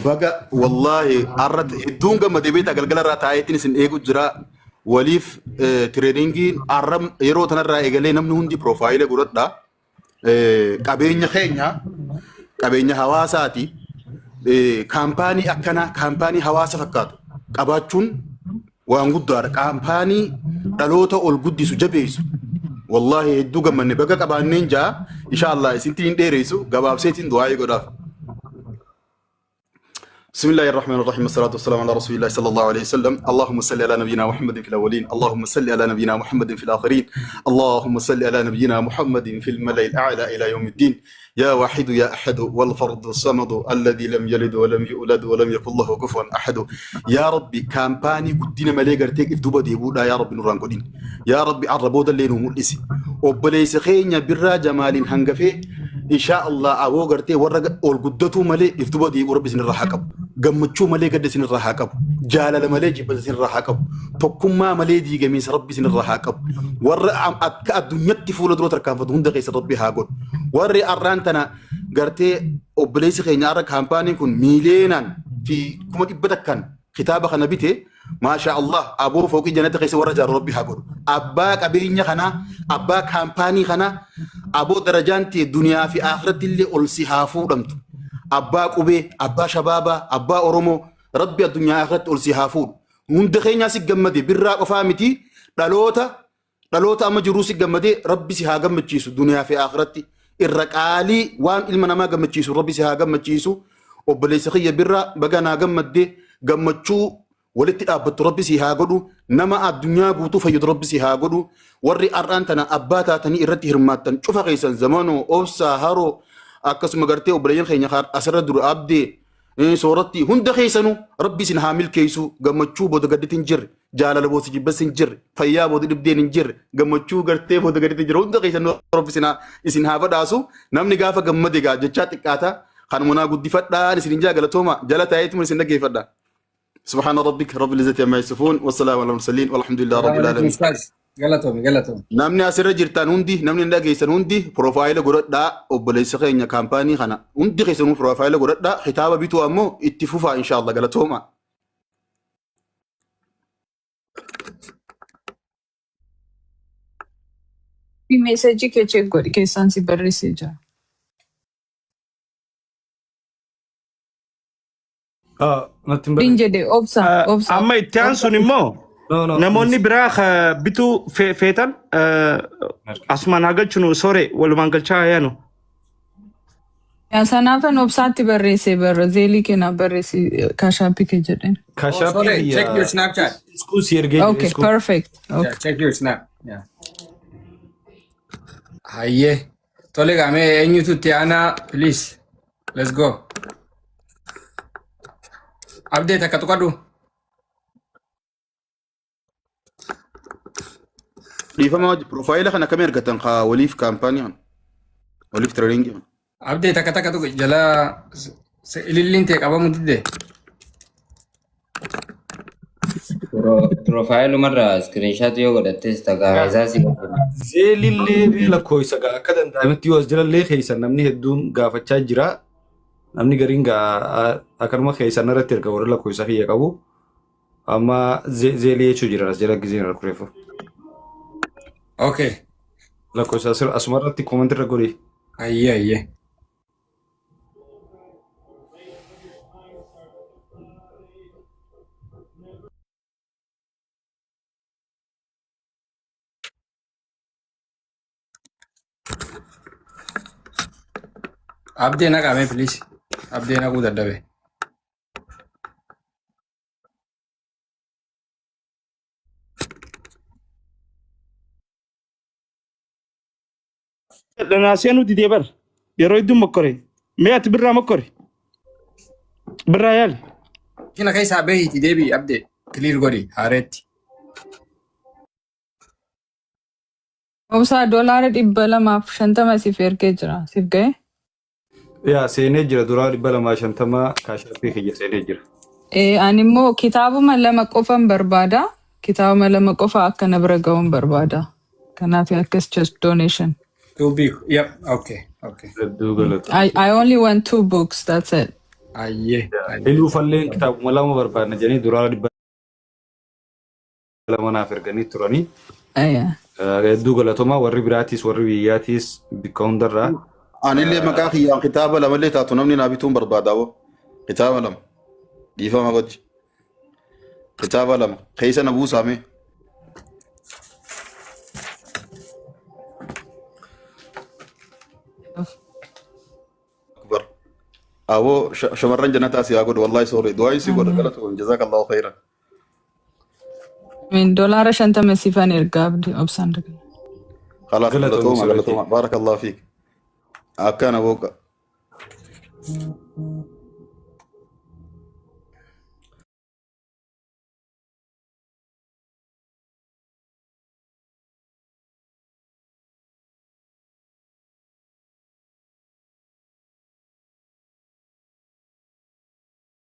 Baga wallaahi har'a hedduun gammadee beektaa galgala irraa taa'eetiin isin eegu jira. Waliif tireeningiin har'a yeroo tanarraa eegalee namni hundi piroofaayila godhadha. Qabeenya keenya qabeenya hawaasaati. Kaampaanii akkanaa kaampaanii hawaasa fakkaatu qabaachuun waan guddaadha. Kaampaanii dhaloota ol guddisu jabeessu. Wallaahi hedduu gammanne baga qabaanneen jaa insha Allah isintti hin dheeressu gabaabseetiin du'aa'ii godhaaf. بسم الله الرحمن الرحيم، والصلاة والسلام على رسول الله صلى الله عليه وسلم. اللهم صل على نبينا محمد في الأولين، اللهم صل على نبينا محمد في الآخرين، اللهم صل على نبينا محمد في الملأ الأعلى إلى يوم الدين. يا واحد يا أحد والفرد الصمد الذي لم يلد ولم يولد ولم يكن له كفوا أحد. يا ربي كامباني guddina malee gartee if duuba deebi'uudha yaa rabbi nurraan godhin. Yaa rabbi arrabooda illee nu mul'isi. Obboleessa keenya Birraa Jamaaliin hangafee inshaa Allah aboo gartee warra ol guddatuu malee if duuba deebi'u rabbi isinirraa haa qabu. Gammachuu malee gadda isinirraa haa qabu. Jaalala malee jibba isinirraa haa qabu. Tokkummaa malee diigamiinsa rabbi isinirraa haa qabu. Warra akka addunyatti fuula dura tarkaanfatu hunda keessa rabbi haa godhu. Warri arraan tana gartee obboleessi keenya har'a kaampaaniin kun miileenaan fi 100,000 kitaaba kana bite, maasha Allah, aboo fooqii jannata keessa warra jaaru rabbi haa godhu. Abbaa qabeenya kanaa, abbaa kaampaanii kanaa, aboo darajaan tee duniyaa fi akhiratti illee ol si haa fuudhamtu. Abbaa qubee, abbaa shabaabaa, abbaa Oromoo, rabbi addunyaa akhiratti ol si haa fuudhu. Hunda keenyaa si gammade, Birraa qofaa miti, dhaloota amma jiruu si gammadee rabbi si haa gammachiisu duniyaa fi akhiratti. Irra qaalii waan ilma namaa gammachiisu rabbi si haa gammachiisu. Obboleessa kiyya Birraa, baga naa gammadde. Gammachuu walitti dhaabbattu rabbi si haa godhu. Nama addunyaa guutuu fayyadu rabbi si haa godhu. Warri har'aan tana abbaa taatanii irratti hirmaattan cufa keessan, Zamanoo, Obsaa, Haroo, akkasuma gartee obboleeyyan keenya asirra dura Abdee, Sooratti, hunda keessanuu rabbi isin haa milkeessu. Gammachuu booda gadditti hin jirre, jaalala booda jibbas hin jirre, fayyaa booda dhibdeen hin jirre, gammachuu gartee booda gadditti hin jirre hunda keessanuu rabbi isin haa badhaasu. Namni gaafa gammade gaa jechaa xiqqaata. Kanuma naa guddifadhaan isin hin jaa. Galatooma, jala taa'eetuma isin dhaggeeffadha. سبحان ربك رب العزة عما يصفون والسلام على المرسلين والحمد لله رب العالمين. Ustaaz, galatoomi, galatoomi. Namni asirra jirtan hundi, namni hin dhageessan hundi piroofaayila godhadhaa. Obboleessa keenya kaampaanii kana hundi keessanuu piroofaayila godhadhaa. Kitaaba bituu ammoo itti fufaa inshallah. Galatooma. Meesajii kee check godhi, keessaan si barreessee jira. Natti hin Din barreessu. jedhe obsa obsa. Amma itti aansuun immoo No, no. namoonni biraa ka bituu feetan asumaan haa galchinu, sore walumaan galchaa haa yaanu. Yaa sanaafan obsaatti barreessee barra Zelle kee naaf barreessi, Cash App kee jedheen. Cash Oh, App sorry, check your kiyya Snapchat. iskuu si ergee jira Okay, iskuu. perfect. Yeah, Okay. check your Snap. Yeah. Hayyee. Tole gaamee eenyutu itti aanaa, please. Let's go. Abdee, takka tuqadhu. Dhiifama wajji piroofaayila kana akkamii argatan kaa waliif kaampaanii kana waliif tireeniingii kana. Abdee, takka takka tuqi jala ililliin ta'e qabamu didde. Piroofaayilumarraa screenshot yoo godhattes tagaa isaa si godhatu. Zelleillee bee lakkoofsa gaa akka danda'ametti yoo as jalallee keessan namni hedduun gaafachaa jira. Namni gariin gaa akkanuma keessan irratti erga warra lakkoofsa kiyya qabu. Amma Zelle jechuu jira as jala gizeen arkureefu. Okay. Lakkoofsa asuma irratti comment irra godhi. Hayyee, hayyee. Abdee naqaame, please. Abdee naquu dadhabe. Dhanaa seenuu didee bar yeroo hedduu mokkore. Mee ati Birraa mokkore. Birraa yaali. Kina keessaa bahiiti deebii abdee clear godhi haareetti. Obsaa $250 siif ergee jira. Siif ga'e? Yaa seenee jira duraa 250 Cash App kiyya seenee jira. Ani immoo kitaabuma lama qofan barbaada. Kitaabuma lama qofa akka na bira ga'uun barbaada. Kanaaf akkas just donation. Too big. Yep. Okay. Okay. Hedduu galata. I only want two books. That's it. Ayyee. Iluu falleen kitaabuma lama barbaadna jedhanii duraa 200 naaf erganii turanii. Yeah. Hedduu galatoomaa warri biraatis warri biyyaatiis bikka hundarraa. Anillee maqaa kiyyaan kitaaba lamallee taatu namni naa bituun barbaada aboo. Kitaaba lama. Dhiifama gochi. Kitaaba lama. Keessa na buusaame. Akbar. Aboo shamarran jannataa si haa godhu wallahi sorry. Du'aa si godha galatoom. Jazakallahu khairan. Amiin. $50 siifan ergaa abdii obsaan dagan. Khalaas Galatoomi galatooma sirriitti. galatooma. Barakallahu fiik. Akkana booqa.